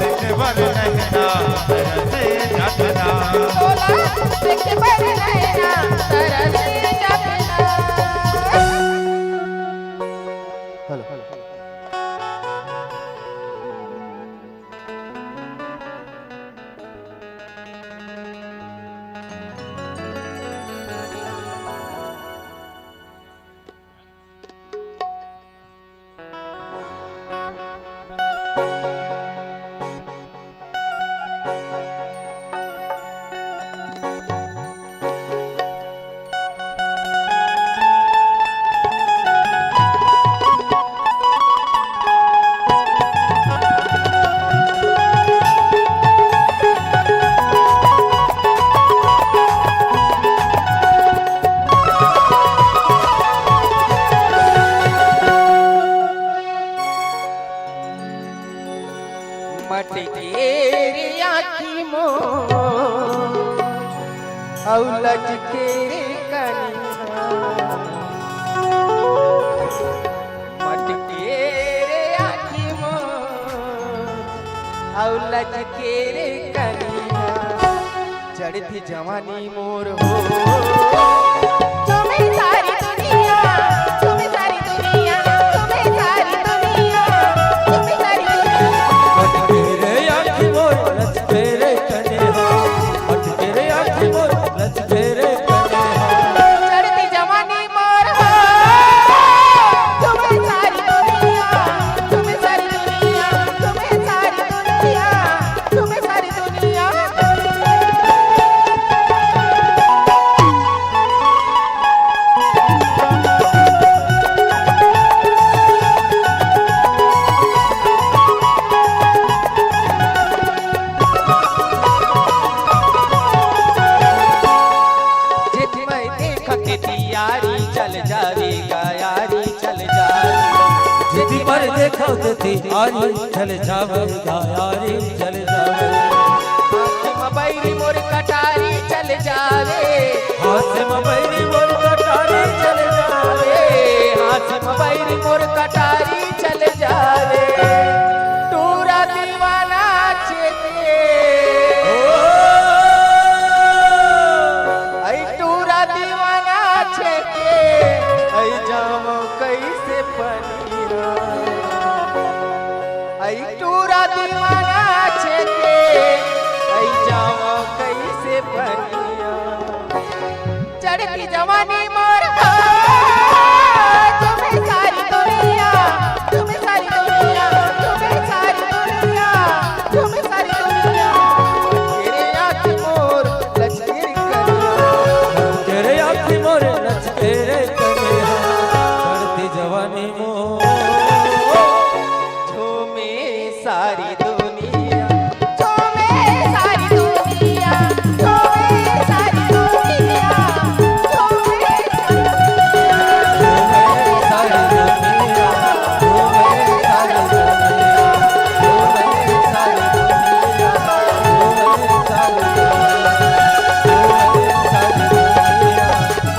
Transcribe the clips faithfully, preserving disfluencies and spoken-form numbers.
देखे बर नैना तरसे जात ना। तोला देखे बर नैना तरसे जात ना। हेलो। मटके रे आँखी मोर, अउ लचके रे कनिहा। मटके रे आँखी मोर, अउ लचके रे कनिहा। चढ़ती जवानी मोर हो। झूमे सारी दुनिया, झूमे सारी दुनिया, झूमे सारी दुनिया, झूमे सारी दुनिया। मटके रे आँखी मोर, लचके रे कनिहा। मटके रे आँखी मोर, लचके रे कनिहा। चढ़ती जवानी मोर हो। झूमे सारी दुनिया, झूमे सारी दुनिया, झूमे सारी दुनिया। झूमे सारी दुनिया। जेती मैं देखत तेती यारी चल जावे, गयारी चल जावे। जेती मैं देखत तेती यारी चल जावे, गयारी चल जावे। हाथ म बैरी मोर कटारी चल जावे। हाथ म बैरी मोर कटारी चल जावे। हाथ म बैरी मोर कटारी चल जावे। टूरा दीवाना छेके। ओ। ऐ टूरा दीवाना छेके। ऐ जावं कइसे पनिया। ऐ टूरा दीवाना छेके, ऐ जावं कइसे पनिया। चढ़ती जवानी मोर हो, झूमे सारी दुनिया, झूमे सारी दुनिया, झूमे सारी दुनिया, झूमे सारी दुनिया। तेरे आँखी मोर लचके रे कनिया। तेरे आँखी मोर लचके रे कनिया। चढ़ती जवानी मोर। झूमे सारी दुनिया। झूमे सारी दुनिया। झूमे सारी दुनिया। झूमे सारी दुनिया। झूमे सारी दुनिया। झूमे सारी दुनिया। झूमे सारी दुनिया। झूमे सारी दुनिया। झूमे सारी दुनिया।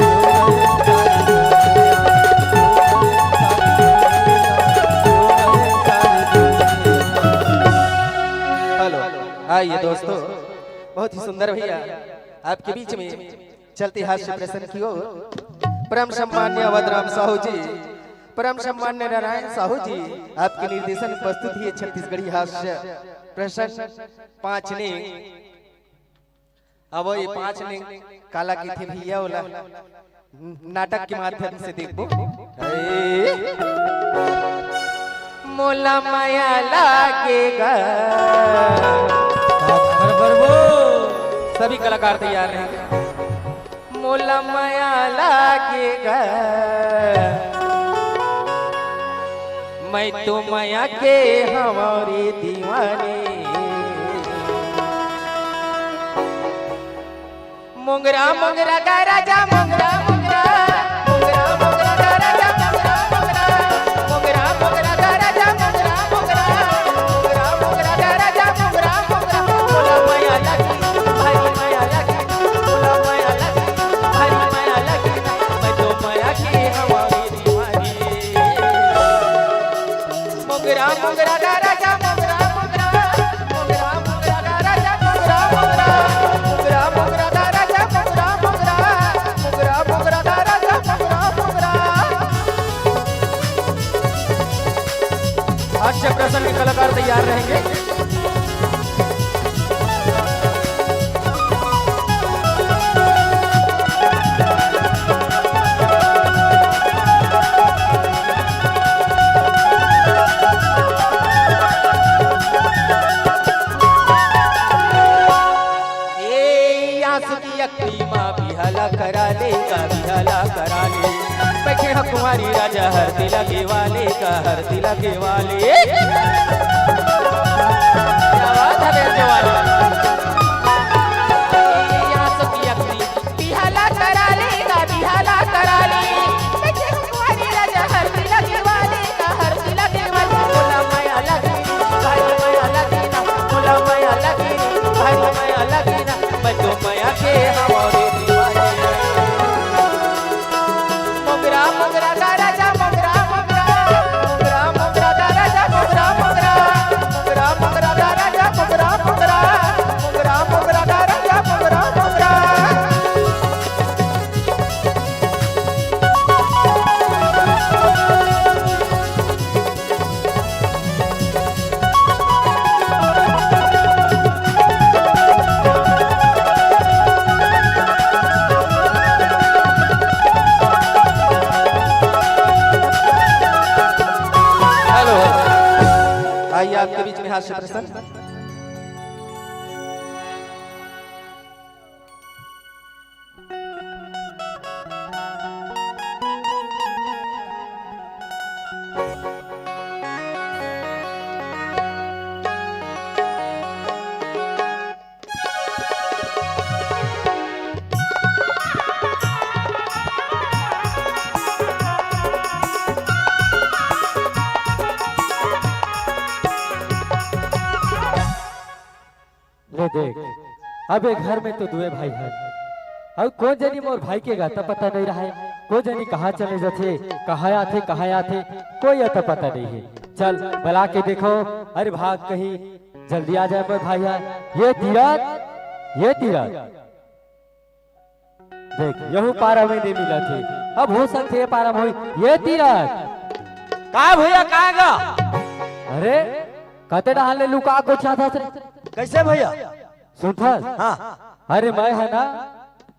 हेलो। आइए दोस्तों, बहुत ही सुंदर भैया आपके बीच में चलती हास्य प्रसंग की ओर परम सम्मान्य अवध राम साहू जी, परम सम्मान्य नारायण साहू जी, आपके निर्देशन प्रस्तुत है छत्तीसगढ़ी हास्य प्रसंग पाँच ने। अब ये पाँच ने काला कहिथे भैया, ओला नाटक के माध्यम से देखबो। ए, मोला मया लागेगा। आप हर भरबो। सभी कलाकार तैयार रहें। मोला मया लागेगा। मैं तो मया के हवं रे दीवानी। मोंगरा मोंगरा गा राजा मोंगरा मोंगरा। मोंगरा मोंगरा गा राजा मोंगरा मोंगरा। मोंगरा मोंगरा गा राजा मोंगरा मोंगरा। मोंगरा मोंगरा गा राजा मोंगरा मोंगरा। मोला मया लागी, भारी मया लागी। मोला मया लागी, भारी मया लागी। मैं तो मया के हवं रे दीवानी। मोंगरा मोंगरा गा राजा मोंगरा मोंगरा। कुंवारी राजा हरदी लगे वाले का हरदी लगे वाले। क्या बात है बेंजो वाले। यहाँ से की अपनी बिहाला करा ले, का बिहाला करा ले। मैं कुंवारी राजा हरदी लगे वाले का हरदी लगे वाले। बोला माया लगी, भाई माया लगी ना, बोला माया लगी ना, भाई माया लगी ना। मैं तो माया के हमारे दीवाने। मोगरा, मोगरा का राजा, मोगरा, मोगरा। मोगरा, मोगरा का राजा, मोगरा, मोगरा। मोगरा, मोगरा का राजा, मोगरा, मोगरा। मोगरा, मोगरा का राजा, मोगरा, मोगरा। हेलो, आइए आपके बीच में हास्य प्रसंग। ले देख, अब ये घर में तो दुए भाई हे। अब कोन जनी मोर भाई के गा अता पता नहीं रहा हे, कोन जनी कहाँ चले जाथे, कहाँ आथे, कहाँ आथे, कोई अता पता नहीं हे। चल बला के देखो। अरे भाग कहीं, जल्दी आ जाए मोर भाई हे। ये तीरथ, ये तीरथ। देख, यहू पारा में नहीं मिलत हे। अब हो सकथे ये पारा में होही। ये तीरथ। का भैया, का गा? अरे, कते डहान ले लुका गोठियाथस रे? कैसे भैया? सुनथस? हाँ। अरे, मैं हे ना,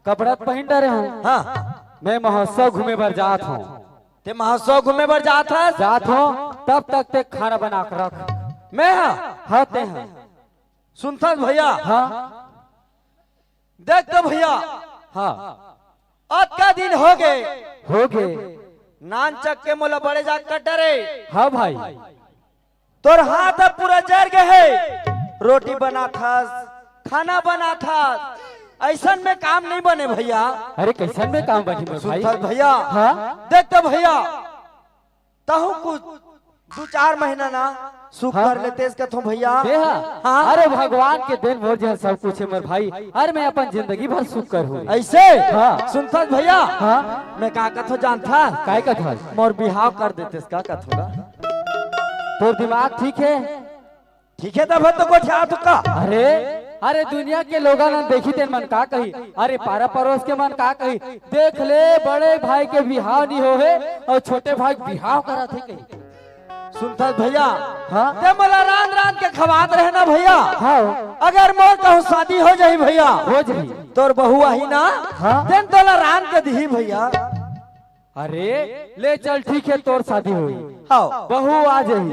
कपड़ा पहिन डरे हँव। हाँ। मैं महोत्सव घूमे बर जात हँव। ते महोत्सव घूमे बर जात हस? जात हँव, तब तक ते खाना बना के रख। मैं हा? हाँ, ते हा। सुनथस भैया? हाँ। देख तो भैया, हाँ। अतका दिन होगे। होगे। नानचक के मोला बड़े जात कर डरे। हाँ भाई। तोर हाथ अब पूरा जर गे हे। रोटी बनाथस, खाना बनाथस, अइसन में काम नहीं बने भैया। अरे कइसन में काम बनही मोर भाई? सुनथस भैया? हाँ? देख तो भैया, तहूँ कुछ दू चार महीना ना सुख हाँ। कर लेतेस कथों भैया। दे हा। हाँ। अरे भगवान के देन मोर जेहर सब कुछ हे मोर भाई। अरे मैं अपन जिंदगी भर सुख करहूँ। अइसे? हाँ। सुनथस भैया? हाँ। मैं का कथों जानथस? काय कथस? मोर बिहाव कर देतेस का कथों गा? तोर दिमाग ठीक हे? ठीक हे तब तो गोठियाथँव का। अरे, अरे दुनिया के लोगन ह देखही तेन मन का कही, अरे पारा परोस के मन का कही, देख ले बड़े भाई के बिहाव नहीं हो हे अउ छोटे भाई के बिहाव करत हे कही। सुनथस भैया? हाँ? ते मोला रांध रांध के खवात रहे ना भैया। हाँ। अगर मोर कहूँ शादी हो जाही भैया, हो जाही। तोर बहू आही ना, हाँ। तेन तोला रांध के दिही भैया। अरे, ले चल, ठीक हे, तोर शादी होही। हाँ। बहू आ जाही।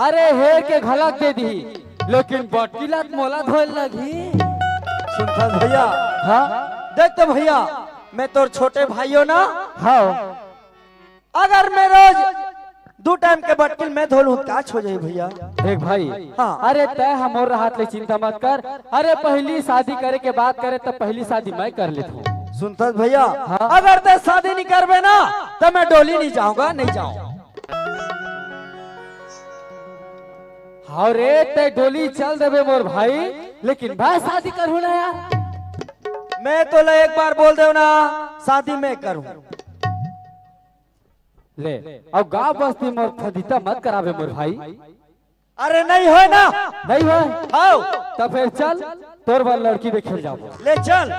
अरे, हेर के घलक दे दिही, लेकिन बटकी ला त मोला धोए लगही। सुनथस भैया? हाँ? देख तो भैया, मैं तोर छोटे भाई हँव ना? हाँ। अगर मैं रोज दू टाइम के बटकी ल मैं धो लूँ, त का हो जाही भैया? देख भाई, हाँ। अरे तैं ह मोर रहत ले चिंता मत कर। अरे पहिली शादी करे के बात करे त पहिली शादी मैं कर लेथँव। सुनथस भैया, हाँ। अगर तैं शादी नहीं करबे ना त मैं डोली नहीं जाहूँ गा, नहीं जाहूँ। हाँ रे, तैं डोली चल देबे मोर भाई, लेकिन मैं शादी करहूँ ना यार। मैं तोला एक बार बोल देवँव ना, शादी मैं करहूँ। ले, अब गाँव बस्ती मोर फदिता मत कराबे मोर भाई। अरे नहीं होय ना? नहीं होय? हाँ। त फेर चल, तोर बर लड़की देखे ल जाबो। ले चल।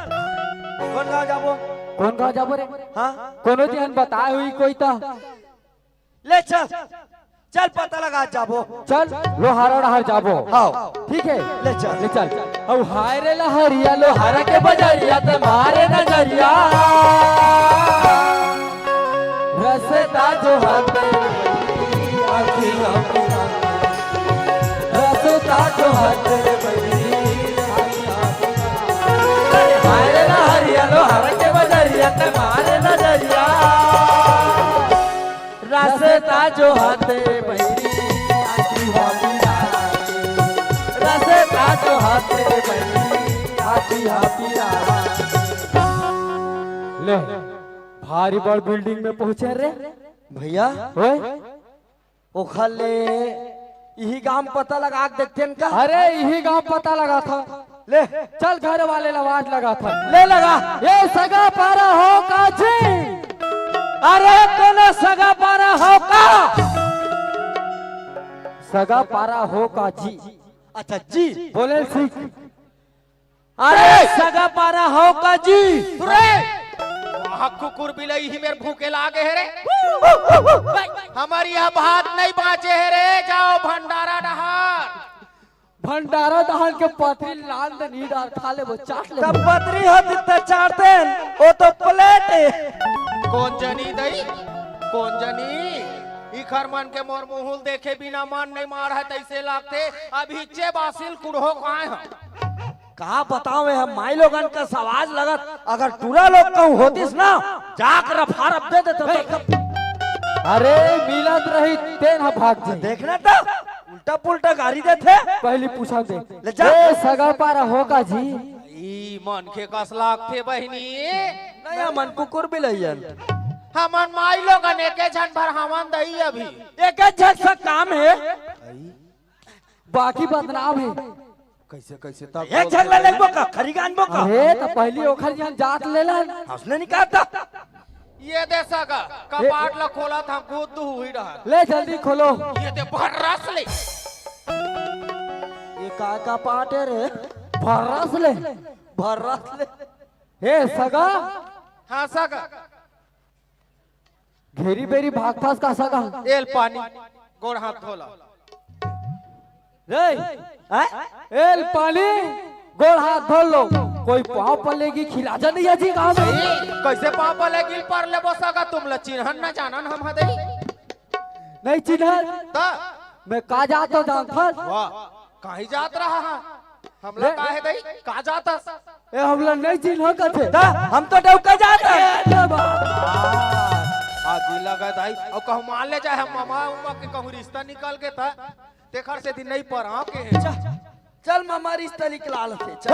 कोन गाँव जाबो? कोन गाँव जाबो रे? हाँ? कोनो झन बताय होही कोई त? ले चल। चल पता लगा जाबो। चल, लोहारा डहर जाबो। हाँ। ठीक हे? ले चल। ले चल। अउ हाय रे लहरिया, लोहारा के बजरिया, ते मारे नजरिया। रसता जो हाथे, रसता जो हाथे, हाय रे लहरिया, लोहारा के बजरिया, ते मारे नजरिया। जो हाथे बहिरी आखी हा पिला के, रसे का जो हाथे बहिरी आखी हा पिला। ले, भारी बड़ बिल्डिंग में पहुंचे रे। भैया, ओए, ओखर ले इही गांव पता लगा के देखते हैं का? अरे, इही गांव पता लगा था। ले, चल, घर वाले ला आवाज लगा था। ले लगा। ए सगा पारा हो का जी? अरे, कोनो सगा पारा हो का? सगा पारा हो का जी? अच्छा जी। बोले सीख। अरे, सगा पारा हो का जी? रे, वहाँ कुकुर बिलई ही मेर भूखे लागे हे रे। हमर यह भात नहीं बांचे हे रे, जाओ भंडारा डहार। भंडारा डहार के पतरी लान दे नी डार खा ले वो चाट ले। तब पतरी होती त चाटते, वो तो प्लेट है। कौन जनी दई, कौन जनी? इखर मन के मोर मुहुल देखे बिना मन नहीं मार है, तैसे लागते। अभी चे बासिल कुड़हो खाए हम। का बताओ, हम माई लोगन का सवाज लगत, अगर टूरा लोग कहूँ होतिस ना, जाकर फारब दे देते। अरे, मिलत रही, तेन ह भाग जाई। देखना तो, उल्टा पुल्टा गारी देथे। पहली पूछा दे। ले जा। ए, सगा पारा हो का जी? ई मन के कस लागथे बहिनी। नहीं, हमन कुकुर बिलइयन। हमन माई लोगन एके झन भर हवन दई अभी। एके झन से काम है। बाकी बदनाम है। कैसे, कैसे तब एक झन ला लेबो का, खरी गानबो का? अरे, त पहली ओखर जन जात लेलन। हंसने नहीं कहता। ये दे सगा, कपाट ला खोला था, कूद तू हुई रहा। ले जल्दी खोलो। ये दे भर्रस ले। ये का कपाट है रे? भर्रस ले। भर्रस ले। ए सगा। हाँ सगा। घेरी बेरी भागथस का सगा? एल पानी, गोड़ हाथ धोला। रे, हैं? एल पानी, गोड़ हाथ धो लो। कोई पाँव पलेगी खिला जा नहीं है जी गाँव में। कैसे पाँव पलेगी पर लेबो सगा? तुम ला चिन्हन ना जानन हम हदई। नहीं चिन्हन। ता? मैं का जात हो जानथस? वाह, कहीं जात रहा है? हमला ले। काहे दई? का जातस? ए, हमला नहीं चिन्ह कथे। ता, हम तो डौका जात हन। ए, ले बा। आगी लगा दाई। अउ कहूँ मान ले जाए हम ममा उमा के कहूँ रिश्ता निकल के ता, तेखर से दिन नहीं पर आँव के हे। चल, चल ममा रिश्ता निकला लेथे, चल। ए,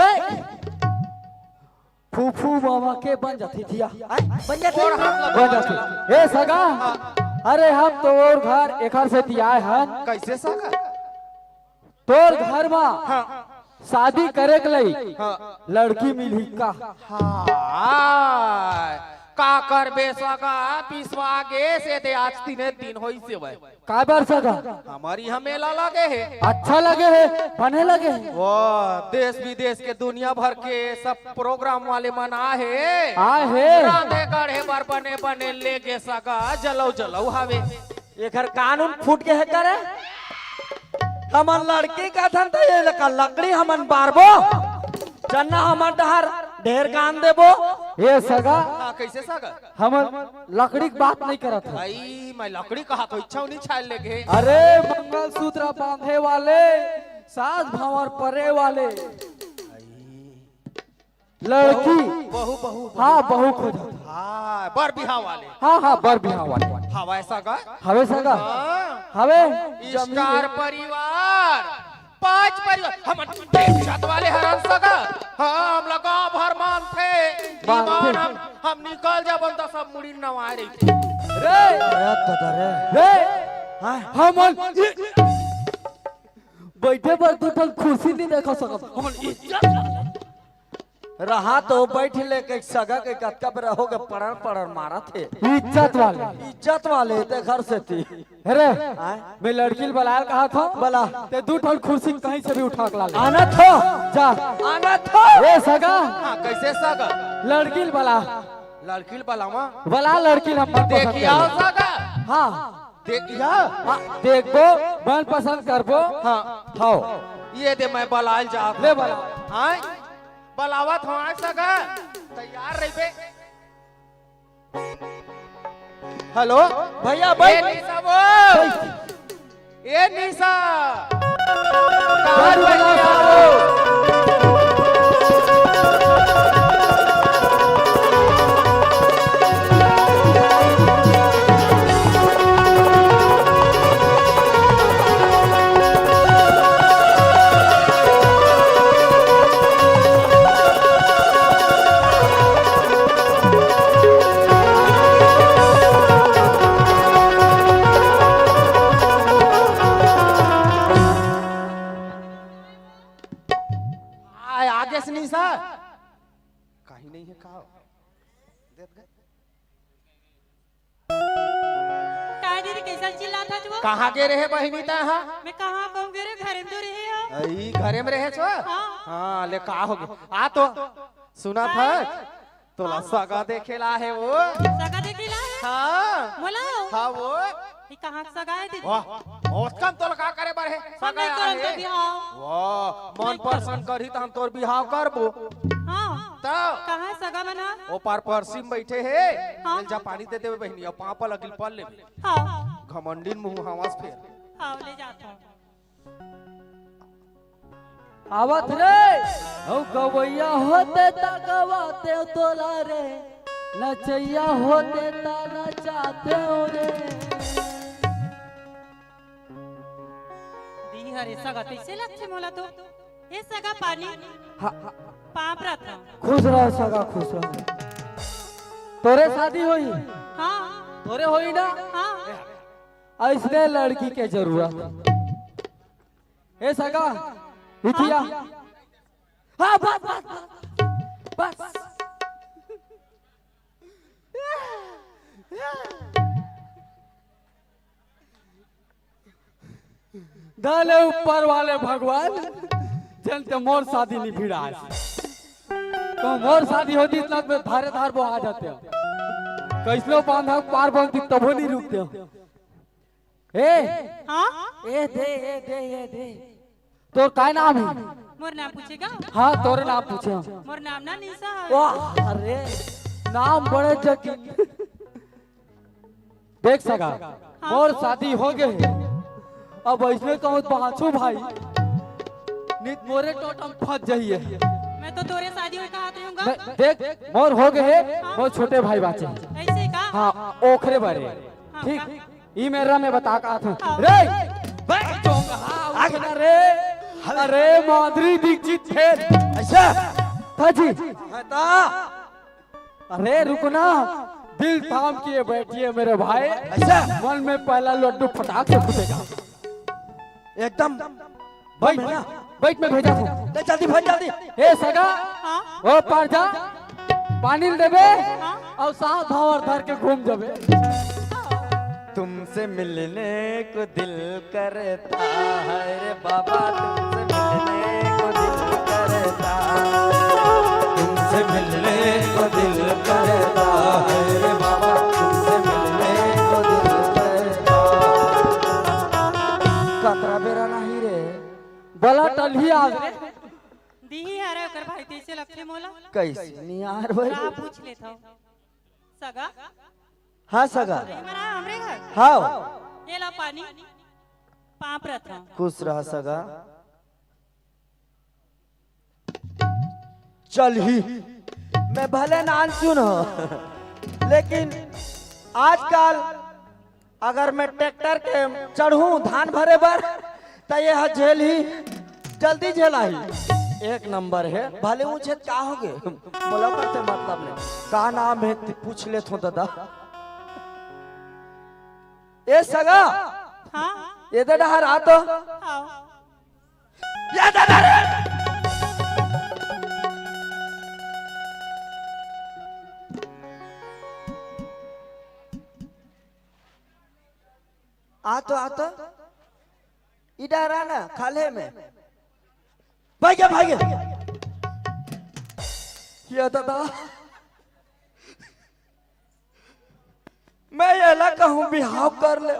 फूफू मामा के बन जाथे धिया। आय, बन जाथे। और हाथ लगा बन जाथे। ए सगा, अरे हम तोर घर एखर सेती आए हन। कैसे सगा? तोर घर मा हाँ। शादी करे के लई हाँ। लड़की मिलही का? हाय, का करबे सगा, पिसवा गे से दे आज तीने दिन होइस हे। काबर सगा? हमर इहाँ मेला लगे हे। अच्छा लगे हे, बने लगे हे। वाह, देश विदेश के दुनिया भर के सब प्रोग्राम वाले मन आए हे। आए हे। रांधे गढ़े बर बने बने लेगे सगा, जलऊ जलऊ हावे। एकर कानून फूट गे हे करे। हमन लड़की कथन त ये लका लकड़ी हमन बारबो, चन्ना हमन डहर ढेर कान देबो। ए सगा, हाँ, कैसे सगा? हमन लकड़ी के बात नहीं करत हन। भाई, मैं लकड़ी कहा तो इच्छा नहीं छाल लेगे। अरे, मंगलसूत्र बांधे वाले, सास भंवर परे वाले। लड़की। बहू, बहू, बहू। हाँ, बहू खोजत। हाँ, बर बिहाव वाले। हाँ, हाँ, बर बिहाव वाले। हवय सगा? हवे सगा? हाँ। हवे? स्टार परिवार, पांच परिवार, हमन इज्जत वाले हरन सगा। हाँ, हम लगा भर मानथे। मानथे। ईमान हम, हम निकल जाबन त सब मुड़ी नवाए रहिथे। रे। अरे दादा रे। रे। हाँ। हमन बैठे बर दू ठन कुर्सी नहीं देखा सकत। हमन इज्जत रहा तो बैठ ले के सगा के कतका बेरा हो गे पड़र पड़र मारत हे। इज्जत वाले। इज्जत वाले ते घर से थी। अरे, आय? मैं लड़की ल बलायल कहा था। बला। ते दू ठन कुर्सी कहीं से भी उठा के ला ले। आना था। जा। आना था। ए सगा। हाँ, कैसे सगा? लड़की ल बला। लड़की ल बलावा? बला लड़की ल हम पसंद देखिया करबो। सगा। हाँ। देखिया? हाँ, देखबो, मन पसंद करबो। हाँ। हाओ। ये दे मैं बलायल जात ले हूँ। बला। आय? बलावत हवं, आय सगा, तैयार रहिबे। हेलो, भैया, ए भाई। निशा वो। भाई। ए निशा। कहाँ गाड़ी बजा बजा हो? आय, आगे से नहीं सर। कहीं नहीं है का? देत गए। काय दीदी, कैसन चिल्लात हस वो? कहाँ गे रहे बहिनी तैं हा? मैं कहाँ कहूँ गे रहे, घरे में तो रहे हो। अई, घरे में रहे छो? हाँ। हाँ, ले का हो गे? आ तो, सुनत हस? तोला हाँ। सगा देखे ला हे वो। सगा देखे ला हे? हाँ। मोला? हाँ वो। ये कहाँ के सगा हे दीदी? वाह, ओतकन तोला का करे बर हे? हम सगा नहीं करम हे। तो बिहाव। वाह, मन पसंद करही त हम तोर बिहाव करबो। हाँ। त? कहाँ सगा बना? ओ पार परसी में बैठे हे। हाँ। ले जा पानी दे देबे बहिनी, अउ पाँव ला गिल पल लेबे। हाँ। घमंडिन मुँह हवस फेर। हाँ, ले जात हूँ। आवत रे, अउ गवैया होते त गवाते तोला रे, नचैया होते त नचाते रे। दी हरे सगा तैसे लगथे मोला तो। ए सगा पानी। हाँ, हाँ। पाँव परत हँव। खुश रह सगा, खुश रह। तोरे शादी होई? हाँ। तोरे होई ना? हाँ। अइसने लड़की के जरूरत। ए सगा, इठिया। हाँ, बस, बस, बस, बस। धन हे ऊपर वाले भगवान, जेन ते मोर शादी नइ भिड़ाय। त मोर शादी होतिस त मैं धारे धार बोहा जातेंव। कइसनो बांधा पार बनतिस तभो नइ रुकतेंव। ए, हाँ? ए दे, ए दे, ए दे। तोर काय नाम हे? मोर नाम पूछेगा? हाँ, तोरे नाम पूछेंव। मोर नाम ना निशा हे। वाह, अरे, नाम बड़े जटिल। देख सगा, हाँ। मोर शादी हो गे हे। अब अइसने कहूँ बाँचहूँ भाई, नइ त मोरे टोटम फँस जही हे। मैं तो तोरे शादी होय कहत रहूँगा। मैं, देख, मोर हो गे हे, हाँ। मोर छोटे भाई बाँचे हे। अइसे का? हाँ, ओखरे बारे। हाँ, ठीक? हाँ। ई मेर में बता का आथँव। हाँ। रे! बे, चोंगा, उठ ना रे। अरे, माधुरी दीक्षित फेर। अच्छा। हाँ जी। हाँ, ता। अरे, रुक ना। दिल थाम के बैठिए मेरे भाई। अच्छा। मन में पहला लड्डू फटाक से फूटेगा। एकदम बैठ, बम है ना? बैठ, मैं भेजत हँव। ले जल्दी भेज, जल्दी। ए सगा, हाँ? ओ पार जा, पानी ल देबे, हाँ? अउ साँस भँवर धर के घूम जाबे। तुमसे मिलने को दिल करता है रे बाबा, तुमसे मिलने को दिल करता, तुमसे मिलने को दिल करता है रे बाबा, तुमसे मिलने को दिल करता। कतरा बेरा नहीं रे। बला टलही आज रे। दिही हरे ओकर भाई तइसे लगथे मोला। कइसे नियार भाई? का पूछ लेथव? सगा? हाँ, सगा। अरे, मरा हमरे घर। हाँ। ये ला पानी। पाँव परत हँव। खुश रह सगा। चलही। मैं भले नानचुन हँव, लेकिन आजकल अगर मैं ट्रैक्टर के चढ़हूँ धान भरे बर, त ये ह झेलही, जल्दी झेलाही। एक नंबर हे, भले ऊँचे का होगे, मोला ओकर से मतलब नहीं। का नाम हे, ते पूछ लेथँव ददा। ए सगा, हाँ? ये दे डहर आ तो। हाँ। ये दे डहर। आ तो, आ तो। इधर आ ना, खाल्हे में। भागे, भागे। ये ददा। मैं एला कहूँ बिहाव कर ले,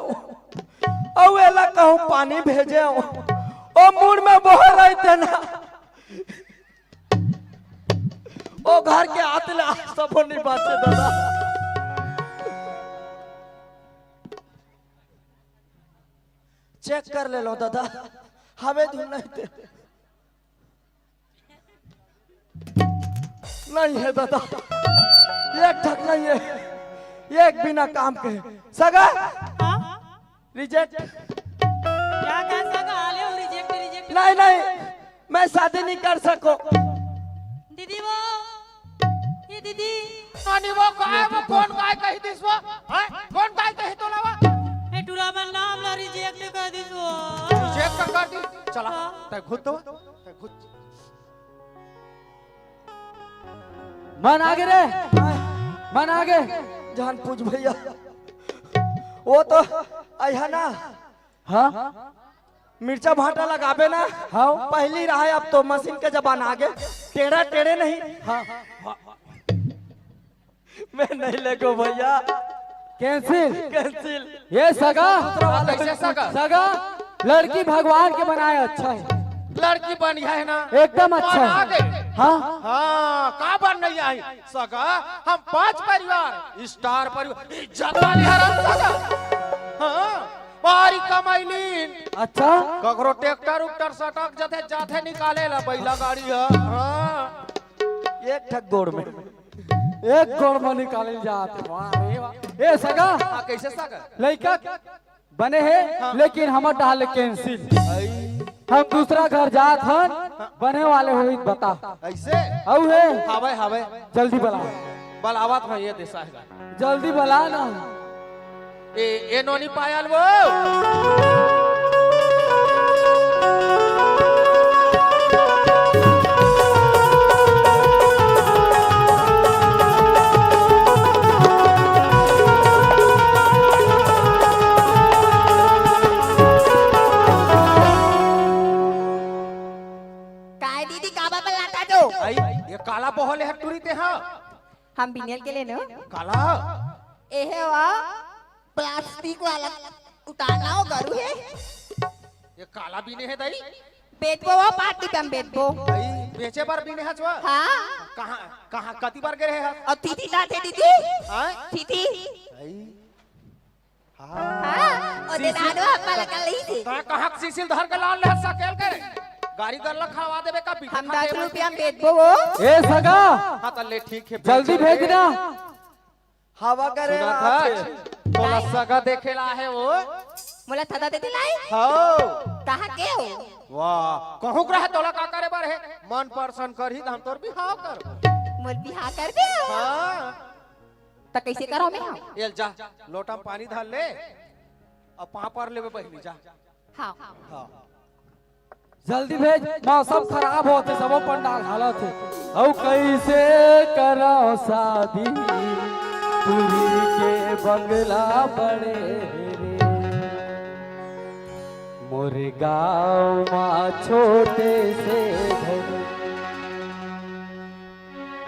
अउ एला कहूँ पानी भेजे, ओ मुड़ में बोहे रहिते ना, ओ घर के आत ले आज सबो नइ बाँचे ददा। चेक कर ले लो ददा, हवे धुन नहीं ते। नहीं हे ददा, एक ठक नहीं हे, एक बिना काम के। सगा? हाँ? रिजेक्ट। क्या कह सगा? आले हो रिजेक्ट, रिजेक्ट। नहीं, नहीं, मैं शादी नहीं कर सको। दीदी वो, ये दीदी। नानी वो काय, वो कोन काय कहि दिस वो? हैं? कोन काय कहि तोला वो? ए टूरा मन ना हमला रिजेक्ट कर दिस वो। रिजेक्ट कर दिस? चला, हाँ। तैं घुस तो, तैं घुस। मन आगे रे, मन आगे। जान पूछ भैया, वो तो अइहा ना, हाँ, मिर्चा भाटा लगाबे ना, हाँ। पहली रहा है, अब तो मशीन के जमाना आगे, टेढ़ा टेढ़े नहीं। हाँ। मैं नहीं लेगो भैया। Cancel। Cancel। ये सगा, दूसरा वाला। कैसे सगा? सगा, लड़की भगवान के बनाए अच्छा है। लड़की बढ़िया है ना? एकदम अच्छा है। हाँ। हाँ, का बन नहीं आई सगा? हम पांच परिवार, star परिवार, इज्जत वाली हरम सगा। हाँ, भारी कमैलीन। अच्छा। ककरो tractor उक्टर सटक जथे, जाथे निकाले ला बैला गाड़ी है। हाँ। एक ठक गोड़ में। एक गोड़ में निकाले जात हे। वाह रे वाह। ए सगा। हाँ, कैसे सगा? लइका बने हे, हाँ। लेकिन हमर डाल cancel। हम दूसरा घर जात हन, बने वाले होई बता। ऐसे? अउ हे? हावय, हावय। जल्दी बला। बलावत हे ये देसा है। जल्दी बला ना। ए, ए नोनी पायल वो। काय दीदी, काबर बलात हस? आई, ये काला बहोले हे टूरी ते हा। हम बिनेल के लेनो। काला? एहे वा, plastic वाला उतारना हो गरू हे। ये काला बिने हे दाई? बेचबो वा, पाँच रुपया में बेचबो। दाई, बेचे बर बिने हस वा? हाँ। कहाँ, कहाँ, कति बार गे रहे हस? अउ थीथी ना थे दीदी। हाँ? थीथी। दाई। हाँ, ओ दे दादो अब्बा लगा ली थी। तैं कहाँ के सीसिल धर के लान ले हस सकेल के? गाड़ी गल्ला खड़वा देबे का बिना हम खाते दस रुपया में बेचबो वो। ए सगा। हाँ, त ले ठीक हे, जल्दी भेज दे। भेजना। हवा करे सुना ना था, आपके। तोला सगा देखे ला हे वो। मोला थदा दे दिलाई? हाँ। कहाँ के हो? वाह, कहूँ के रहे तोला का करे बर हे? मन पसंद करही त हम तोर बिहाव करबो। मोर बिहाव कर दे। हाँ। त कैसे करो मैं? एल जा, लोटा में पानी धर ले, अब पाँव पर लेबे बहिनी जा। हाँ। हाँ। जल्दी भेज, मौसम खराब होथे, सबो पंडाल हालत हे। अउ कैसे करो शादी, टूरी के बंगला बड़े रे। मोर गाँव मा छोटे से घर,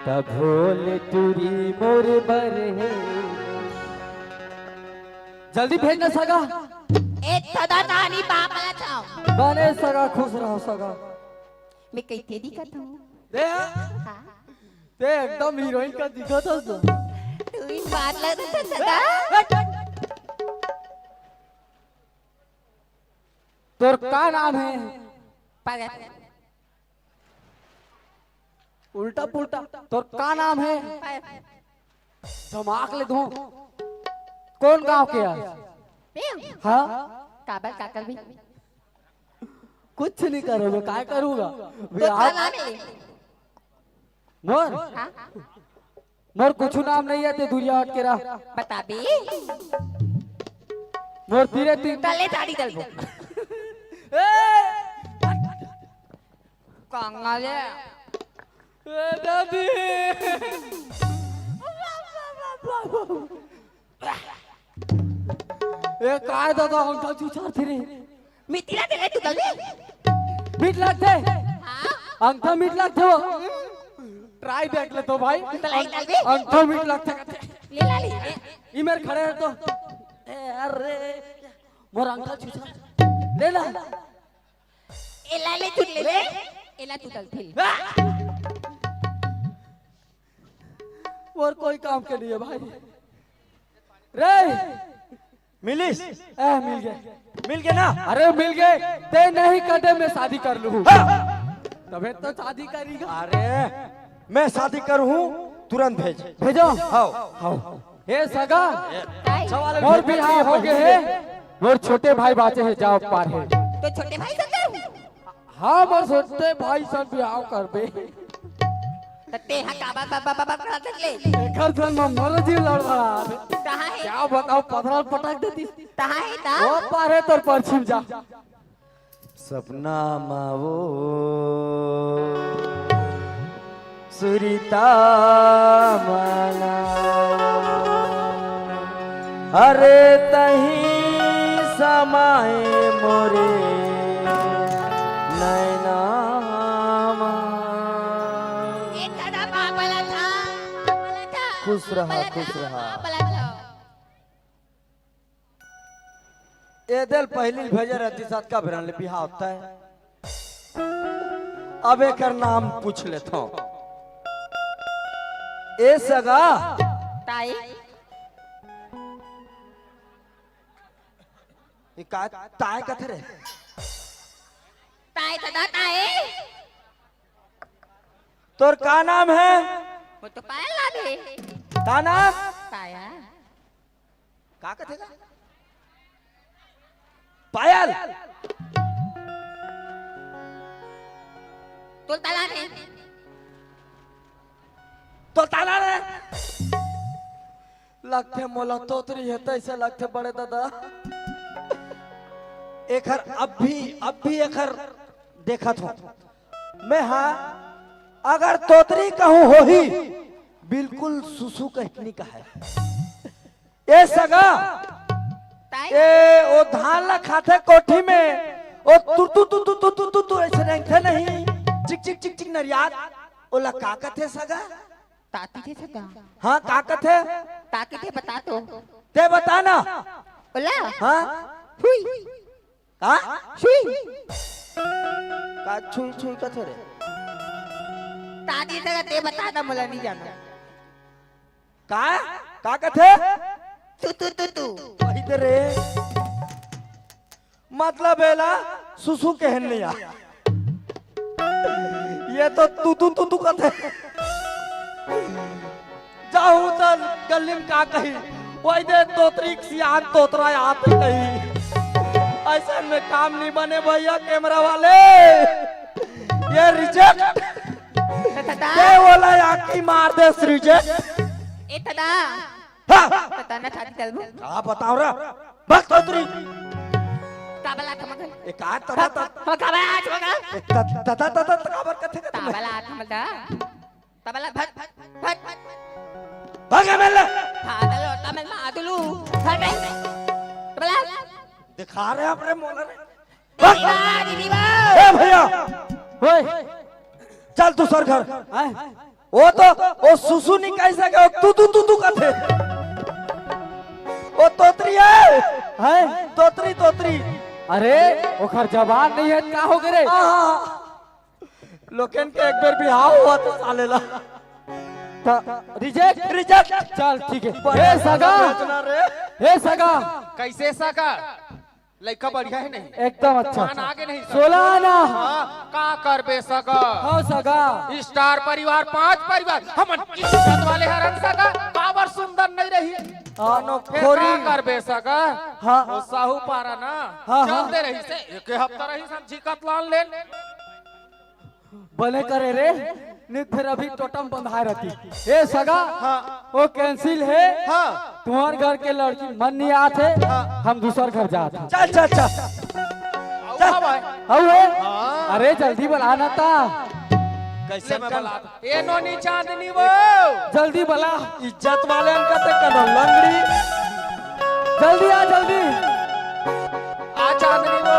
तभो ले टूरी मोर बर हे। जल्दी भेज ना सगा। ए थदा नानी बाप ला छाओ। बने सगा, खुश रहो सगा। मैं कैसे दिखत हूँ? दे। हाँ। ते एकदम हीरोइन का दिखत हस। तू ही बात लग रहा था थदा। तोर का नाम हे? पागल। उल्टा पुल्टा। तोर का नाम हे? पायल। धमाक ले दूं। कौन गांव के हस? मैं? हाँ? काबर का करबी? कुछ नहीं करो, मैं काय करूँगा? तो बिहाव का नाम हे? मोर? हाँ? मोर कुछ नाम नहीं हे, ते दुरिहा हट के रह। बता बे। मोर तीरे तीन तले दाढ़ी दलबो। ए! कंगाले। ए दादी। ए, काय दादा, अंकल चुचार थे रे। मितिला दे रे तू जल्दी। मीठ लगथे। हाँ। अंकल मीठ लगथे वो। ट्राई देख ले तो भाई। तो लाई जल्दी। अंकल मीठ लगथे। ले ला ले। ई मेर खड़े हे तो। ए, अरे, मोर अंकल चुचार। ले ला। एला ले तू ले ले। एला तू दल फिर। मोर कोई काम के नहीं हे भाई। रे, मिलिस? ए, मिल गे। मिल गे ना? अरे, मिल गे। ते नहीं कदे मैं शादी कर लूँ। हाँ। तबे तो शादी करेगा। अरे, मैं शादी करूँ, तुरंत भेज। भेजो। हाँ। हाँ। हे सगा, अच्छा वाला मोर भेज बिहाव हो गे हे, मोर छोटे भाई बाचे हे, जाव पार हे। तो छोटे भाई से करूँ? हाँ, मोर छोटे भाई सन बिहाव करबे। त तेहा काबर बाबा बाबा करा तक ले? एकर सन म मोर जीव लड़बड़ा। कहाँ हे? क्या बताओ, पथरा पटक देती। कहाँ हे ता? वो पार हे तोर परछिम जा। सपना मा वो सुरिता मना, अरे तही समाए मोरे नैना मा। ए दादा, बाबा ला था, बाबा ला था, खुश रहा, बाबा ला खुश था, रहा। बाबा ला था। ए दे ल पहिली भेजे रहती सतका बेरन ले बिहाव तय। अब एकर नाम पूछ लेथों। ए सगा। ताई। ए का ताय कथे रे? ताई त दा ताई। तोर का नाम हे? वो तो पायल नाम हे। का नाम? पायल। का कथे का? पायल। तोर ताला ने। तोर ताला ने। लगथे मोला तोतरी हे तइसे लगथे बड़े दादा। एखर अब भी, अब भी एखर देखत हों। मैं हा अगर तोतरी कहूं होही, बिल्कुल सुसु कहिके नी कहय। ए सगा, ताई। ए ओ धान ला खाथे कोठी में, ओ तुर तु तु तु तु तु तु तु अइसे रेंगथे नहीं, चिक चिक चिक चिक नरियात, ओला का कथे सगा? ताती थे सगा। हाँ, का कथे? ताती थे बता तो। ते बता ना। ओला? हाँ? हुई। का? छुई। का छुई छुई कथे रे? ताती थे ते बता ना, मोला नहीं जाना। का? का कथे? तू, तू, तू, तू। वही दे रे। मतलब एला सुसु कहन नहीं आ। ये तो तू, तू, तू, तू कथे। जाहूं त गल्ली में का कही, वही दे तोतरी के सियान तोतरा आत कही। अइसन में काम नहीं बने भैया कैमरा वाले, ये reject। त दादा। ये वाला आकी मार दे reject। ए त दादा। हाँ। पता ना छाती चलबो। का बताओ रे? बस तोतरी। काबला थमक। ए का तदा तदा? हम काबला आज मगा। ए त-, तदा तदा त काबर कथे का तुम्हें? काबला थमक दा। तबला भट, भट, भट। भागे मेले। हाँ, तलो, तमिल में आदुलू। भट, भट। तबला। दिखा रहे अपने मोला रे। भट। दीदी बा, दीदी बा। ए भैया। ओए। चल दूसर घर। हैं? वो तो, वो सुसु नहीं कह सके, वो तू, तू, तू, तू कथे। वो तोतरी है। हैं? तोतरी, तोतरी। अरे, ओखर जबान नहीं है, का हो गे रे? हाँ, हाँ। लोकेन के एक बेर बिहाव हुआ तो साले ला। त reject? Reject। चल, ठीक है। बड़ा ए सगा। बेचना रे। ए सगा। कैसे सगा? लइका बढ़िया है नहीं? एकदम अच्छा, मान अच्छा। आगे नहीं सगा? सोलाना। हाँ, का करबे सगा? हाँ सगा। स्टार परिवार, पांच परिवार, हमन इज्जत वाले हरन सगा, काबर सुंदर नहीं रही? हाँ, नो फिर खोरी। का करबे सगा? हाँ। वो साहू पारा ना, हाँ, हाँ। चलते रही से, एक हफ्ता रही सन झिकत लान लेन। बने करे रे, नहीं फिर अभी टोटम बंधाए रहती। ए सगा, हाँ। वो cancel है। हाँ। तुम्हार घर के लड़की मन नहीं आत हे, हाँ। हम दूसर घर जात हन। चल, चल, चल। आऊ है? हाँ। अरे जल्दी बला ना ता। कैसे मैं बला? ए नोनी चांदनी वो। जल्दी बला। इज्जत वाले अंका ते कनो लंगड़ी। जल्दी आ, जल्दी। आ चांदनी वो।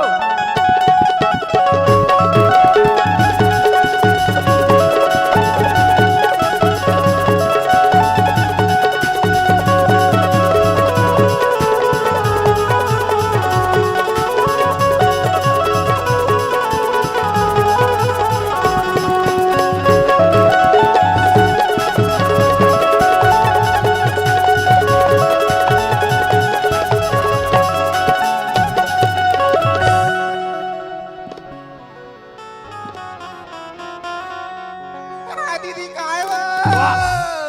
का दीदी, काय वो? वाह!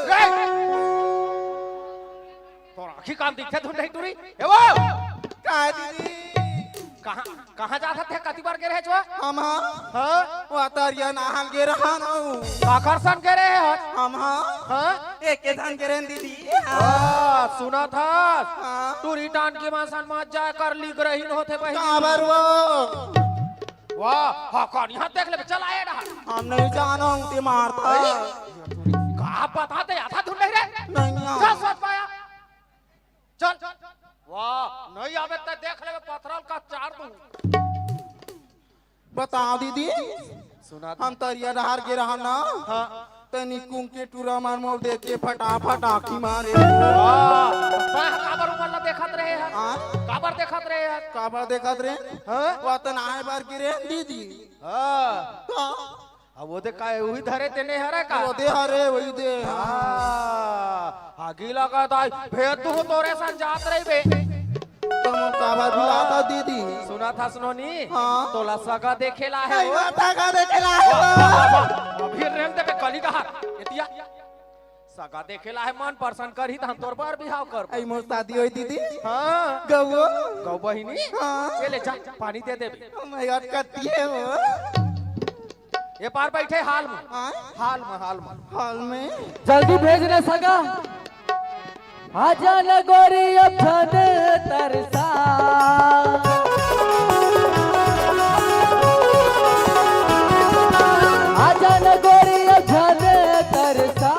रे! तोर आँखी कान दिखथे धुन नहीं टूरी? ए वो! काय दीदी? कहाँ, कहाँ जात हस? कति बार गे रहे हस? हम हाँ? हाँ? वो तरिया नहाल गे रहन हूँ। काकर सन गे रहे हस? हम हाँ? हाँ? एक के धन गे रहन दीदी। हाँ, सुनत हस? हाँ। टूरी टान के मा सन मत जाय कर, लिग रहीन होथे बहिनी। काबर वो? वाह, हाँ, कौन यहाँ देख ले, चल आए ना। हम नहीं जानों, ते मारता। अरे, बता दे, आधा धुन नहीं रे। नहीं आ। चल, सोच पाया। चल। वाह, नहीं आवे त देख लेबे, पथरल का चार दू। बताओ दीदी, सुना था। हम तरिया डहार गे रहन ना, हाँ। त निकुम के टूरा मन मोर देख के फटाफट आँखी मारे। वाह, वाह, काबर उमन ला देखत रहे हस? हाँ? काबर देखत रहे हस? काबर देखत रहे? हाँ? वतन आए बर गिरे दीदी। हाँ। हाँ। अब वो दे का, वही धरे तेने हरे का? वो दे हरे, वही दे। हाँ, आगी लगा दाई, फेर तू तोरे संग जात रही बे। तो मोर काबर बुलाता दीदी? सुना था सुनोनी? हाँ। तोला सगा देखे ला है नहीं, वो। माता का देखे ला है वाह, वो। वाह, वाह, वाह। अभी रेल देबे कली कहा। एतिया। सगा देखे ला है, मन पसंद करही त हम तोर बर बिहाव करबो। आई मोर शादी होई दीदी। हाँ। गौ। गौ बहिनी। हाँ। ये ले जा, पानी दे देबे। Oh my God, कत्ती है वो। ये पार बैठे हाल में। हाँ? हाल में, हाल में। हाल में? जल्दी भेज रे सगा। आजा न गोरी अब झन तरसा। आजा न गोरी अब झन तरसा।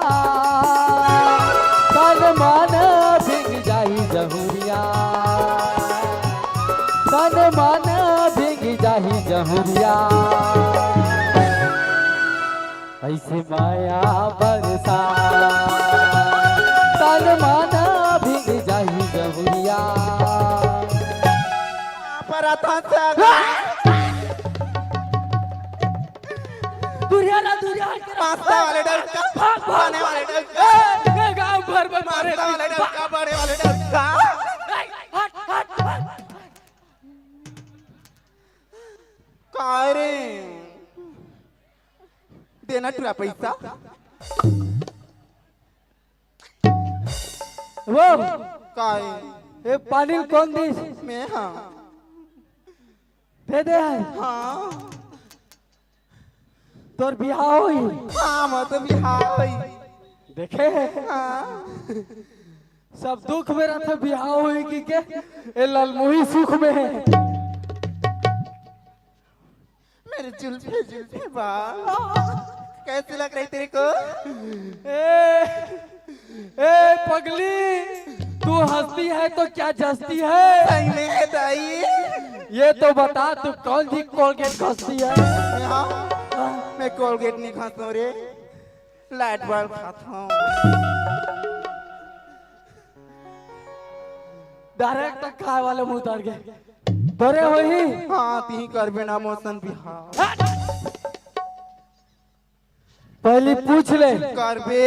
तन मन भींग जाही जहुरिया। तन मन भींग जाही जहुरिया। ऐसे माया बरसा, तन मन भींग जाही जहुरिया। परत हंस। दुरिया ना, दुरिया हट के रह। मास्ता वाले डर का, भाग, भाग, बने वाले डर का। ए, ए, गांव भर में मारे। मास्ता वाले डर का, बने वाले डर का। ए, हट, हट, हट। का रे? देना टुरा पैसा। वो। का रे? ए, पानी कौन दिस? मैं हाँ। दे दे है। हाँ। तोर बिहाव होई। हाँ, मैं तो बिहाव होई। देखे? हाँ। सब दुख में रहते, बिहाव होई कि के? ए ललमुही सुख में है। मेरे जुल्फे जुल्फे बाल, कैसे लग रही तेरे को? ए, ए पगली, तू हंसती है तो क्या जचती है? सही में है दाई। ये तो बता, तू कौन सी कोलगेट घसती है? हाँ, मैं कोलगेट नहीं घसता रे, लाइट बल्ब खाता हूँ। डायरेक्ट तक खाए वाले मुंह उतार के। तोरे होही? हाँ, ती करबे ना मोर संग बिहाव। हट! पहली पूछ ले। करबे।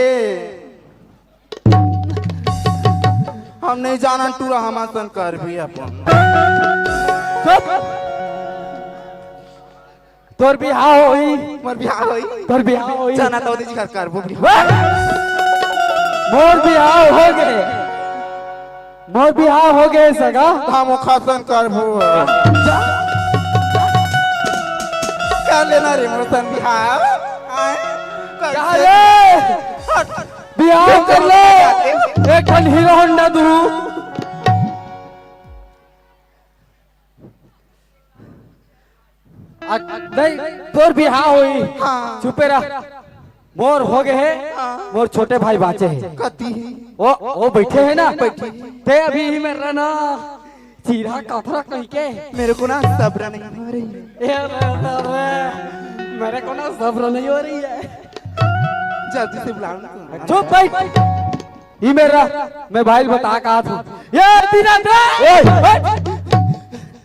हम नहीं जानन टूरा हमार संग करबे अपन। चुप! तोर बिहाव होई। मोर बिहाव होई। तोर बिहाव होई। जाना तो दीजिए घर करबो बिहाव। वाह! मोर बिहाव हो गए। मोर बिहाव हो गए सगा। हम ओखर संग करबो। जा। कर लेना रे मोर संग बिहाव। आए? कर कहा ले। ले? हट। बिहाव कर ले। एक ठन हीरो होंडा दू। आ, नहीं, तोर बिहाव होई। हाँ। चुपे रह। मोर हो गए हे, हाँ। मोर छोटे भाई बाचे हे। कती? ओ, ओ बैठे हे ना? बैठे। ते अभी ही में रहना, चीरा कथरा कह के। मेरे को ना सब्र नहीं हो रही है। ए, रे, रे, रे, मेरे को ना सब्र नहीं हो रही है। जल्दी से बुलाओ ना तुम। चुप भाई। ई मेरा, मैं भाई बता कहा था। ये तीरथ रे! ओए! हट!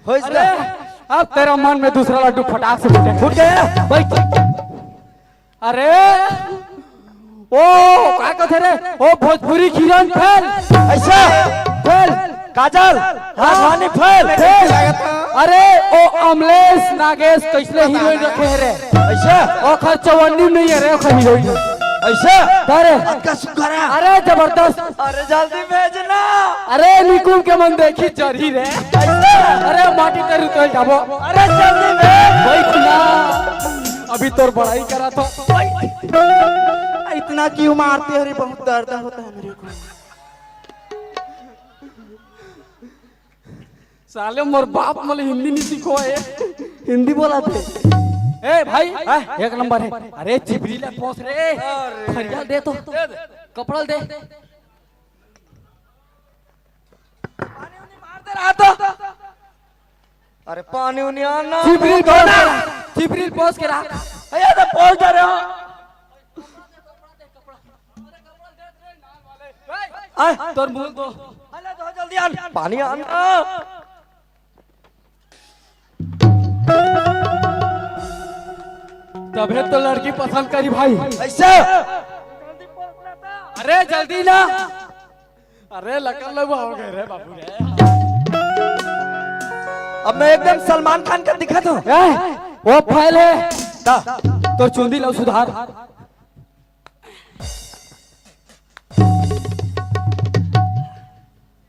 होइस अरे, ना? अब तेरा मन में दूसरा लड्डू फटाक से फूटे। फूट गया? भाई, अरे, ओ, का कथे रे? ओ, भोजपुरी किरण फेल। ऐसा? फेल। काजल, हाँ। राजधानी फेल। फेल। अरे, ओ, अमलेश नागेश कैसने हीरोइन रखे हे रे? ऐसा? ओखर चवन्नी नहीं है रे, ओखर हीरोइन। ऐसा? अरे। अरे, जबरदस्त। अरे, जल्दी भेजना। अरे, निकुम के मन देखी जरी रे। ऐसा? अरे, माटी ते रुतल जाबो। अरे, जल्दी भेज। बैठ ना। अभी तोर बड़ाई करा था। इतना क्यों मारते हो रे? बहुत दर्द होता है मेरे को। साले, मोर बाप मोला हिंदी नहीं सिखोए। हिंदी बोला थे। ए भाई, हैं? एक नंबर हे। अरे चिपरी ला पोंछ रे। अरे। फरिया दे तो। दे दे। कपड़ा दे। पानी उनी मार दे रहा तो। अरे पानी उनी आना। चिपरी पोंछ के रख। चिपरी पोंछ के रख। अरे तो पोंछ दे रहे हो। आय, तोर मुंह दो। अरे दो जल्दी आन। पानी आना। तभे तो लड़की पसंद करी भाई। ऐसे? अरे जल्दी ना। अरे लकल लगवा हो गए रे बाबू रे। अब मैं एकदम सलमान खान का दिखा दूं। ए, वो फाइल है। दा, तो चुंदी लो सुधार।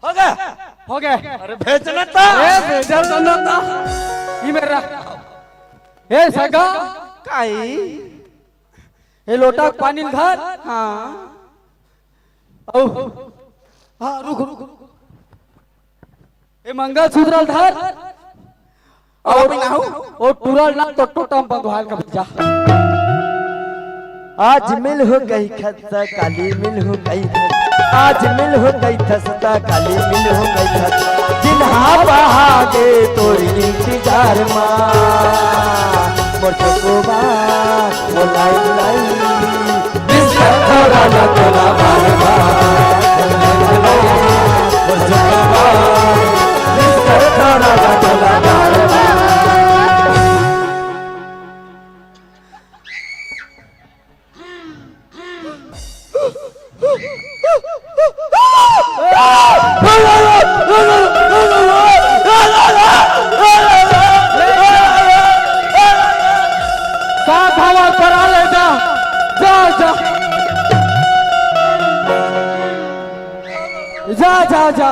हो गया? हो गया। अरे भेजना था। अरे भेजा तो ना था। ये मेरा। ए सगा। काई? ए लोटा पानी धर। हाँ। औ। हाँ, रुक, रुक, रुक। ए मंगलसूत्र धर। अउ अभी ना हो। ओ टूरा ना तो टोटम बंधवाल का भैया। आज मिल हो गई खत्ता, काली मिल हो गई खत्ता। आज मिल हो गई खस्ता, काली मिल हो गई खस्ता। दिन हा बहा दे तोरी इंतजार मा। मोर चोकोबा, मोलाई, मोलाई। सात हवा करा ले जा, जा, जा। जा, जा, जा।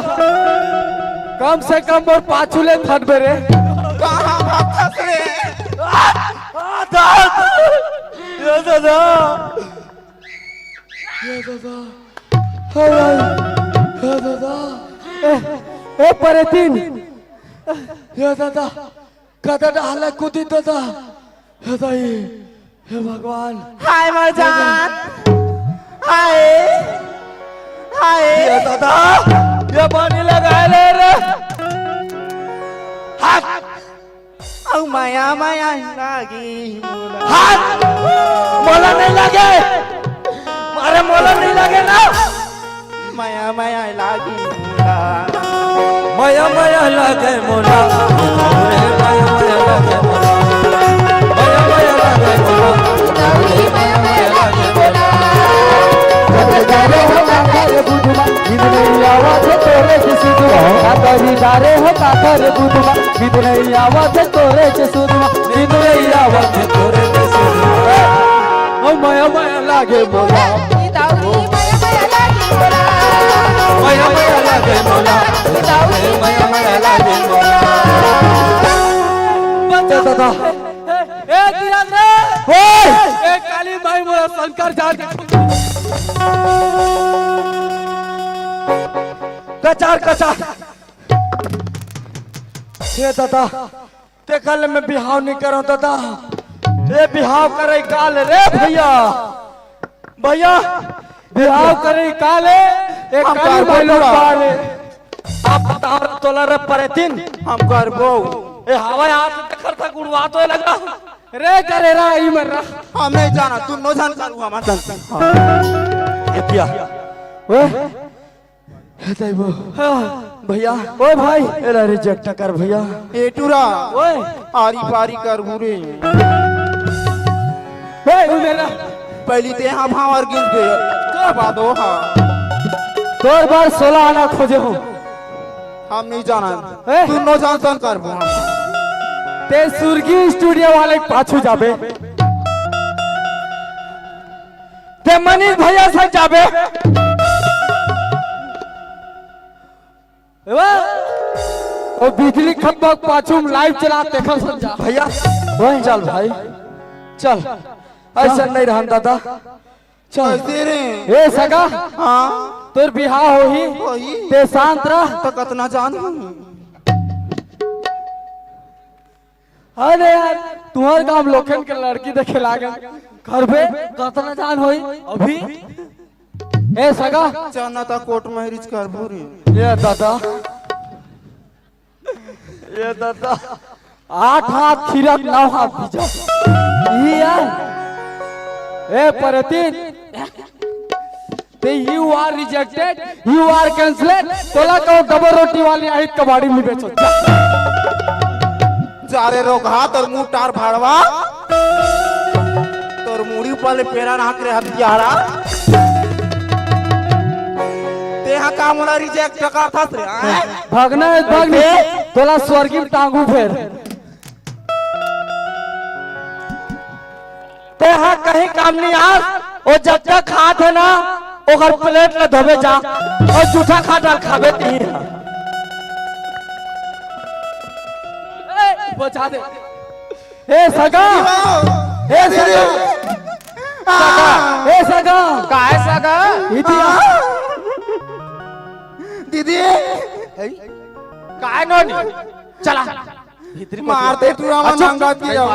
कम से कम मोर पाछू ले थन बे रे। कहाँ भागथस रे? आ, आ, दादा। ये दादा। ये दादा। हाय, हाय। ये दादा। ए, ए, परेतिन। ये दादा। कदा डाहला कूदी दादा। हे दाई, हे भगवान। हाय मोर जान। हाय। हाय। ये दादा, ये पानी लगाए ले रे। हाथ। अउ मया, मया लागी मोला। हाथ। मोला नहीं लगे। अरे मोला नहीं लगे ना। मया मया लागे मोला। मया मया लागे मोला। मया मया लागे मोला। मया मया लागे मोला। मया मया लागे मोला। काकर बुधमा, नींद नहीं आवत तोरे के सुधमा, नींद नहीं आवत तोरे के सुधमा। ओ मया मया लागे मोला। मया मया लागे मोला। मया मया लागे मोला। बचा दादा। ए दिया रे। ओए। ए काली माई मोला शंकर जान। कचार कचार। हे दादा, तेकर ले मैं बिहाव नहीं करो दादा। ये बिहाव करे काल रे भैया। भैया, बिहाव करे काल है, एक हम काली करबो माई लोग पूरा। बारे। आप बताओ रे तोला रे परेतिन। हम करबो। ए हवा यहाँ से देखर था गुड़वा तो लगा। रे करे रा ई मर रहा। हम नहीं जाना, तू नो जान करू हम जान। ए दिया। ओए। हे दाई वो। हाँ। भैया। ओ भाई। एला reject कर भैया। ए टूरा। ओए। आरी पारी कर बुरे। ए, ओ मेरा। पहली ते हाँ भावर गिन दे। क्या बात हो हाँ। तोर बार सोलह आना खोजे हो। हम नहीं जाना। ए? तू नो जान सन कर बुआ। ते सुर्गी studio वाले के पाछू जाबे। ते मनीष भैया से जाबे। ए बा, ओ बिजली खंभा के पाछू में live चला, देखा समझा। भैया, ओए। चल भाई, चल। ऐसा नहीं रहन दादा। चल। कैसे रे? ए सगा, हाँ? तोर बिहाव होही, होही। ते शांत रह। तो कतना जान हूँ। अरे यार, तुम्हार काम लोखन के लड़की देखे लागे। करबे, कतना जान होई अभी। ए सगा। चना ता कोट में रिच करबू रे। ये दादा, ये दादा, आठ हाथ खीरा, नौ हाथ बीजा। ई यार, ए परतीन, ते you are rejected, you are cancelled। तोला कहूँ डबल रोटी वाली आहित कबाड़ी में बेचो। जा। जा रे रोगहा, तोर मुंह टार भाड़वा। तोर मुड़ी ऊपर ले पेरा नाक रे हत्यारा। तेहा का मोला रिजेक्ट करथस रे, आय? भागना है, भाग नहीं। तोला स्वर्गी में टांगू फेर। तेहा कहीं काम नहीं आस, ओ जब तक खात है ना, ओकर प्लेट ल धोबे जा, और जूठा खा डाल खाबे ती। ए, बचा दे। ए सगा, ए सगा, सगा, ए सगा। काय सगा? इतिया। दीदी। काय नोनी? चला। भीतरी कोती मारते टूरा मन अच्छा, नंगा दिया।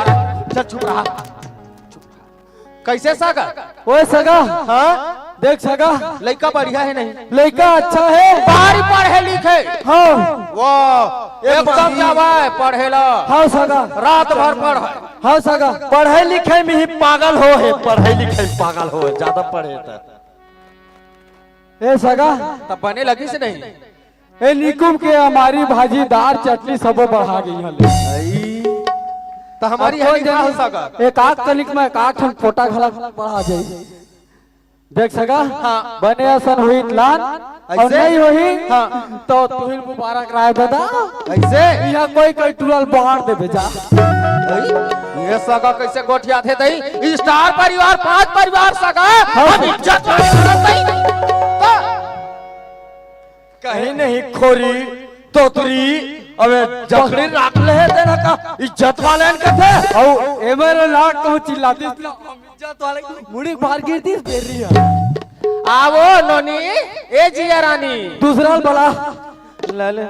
चल चुप रहा। कैसे सगा? ओए सगा। हाँ? देख सगा। लइका बढ़िया है नहीं? लइका अच्छा है। बारी पढ़े लिखे। हाँ। वाह, एकदम जवाय पढ़ेला। हाँ सगा। रात भर पढ़े। हाँ सगा। पढ़े लिखे में ही पागल हो है, पढ़े लिखे में पागल हो है, ज्यादा पढ़े त। ए सगा। तब बने लगिस नहीं? ए निकुम के हमारी भाजी, दार, चटनी सबो बढ़ा गई हले। आई। त हमारी अब हरी कोई का हो जानी, सगा? एक आध कनिक में एक आध ठन पोटा घला बढ़ा जाई। देख सगा, हाँ। बने असन होई त लान, और ऐसे? नहीं होई, हाँ। तो तुहिन मुबारक राय बता। ऐसे? यहाँ कोई कोई टूरा ल बांट दे बेटा। आई? ये सगा कैसे गोठियाथे दई? स्टार परिवार, पांच परिवार सगा, हाँ। हम इज्जत वाले करत दई। त कहीं नहीं खोरी, तोतरी, अबे जकड़ी राख ले है तेरा का इज्जत वाले न कथे। औ एमर नाक कहूँ चिल्लाती इतना इज्जत वाले मुड़ी बाहर गिरती बेर रही है। आवो नोनी, ए जिया रानी। दूसरा वाला। ले ले।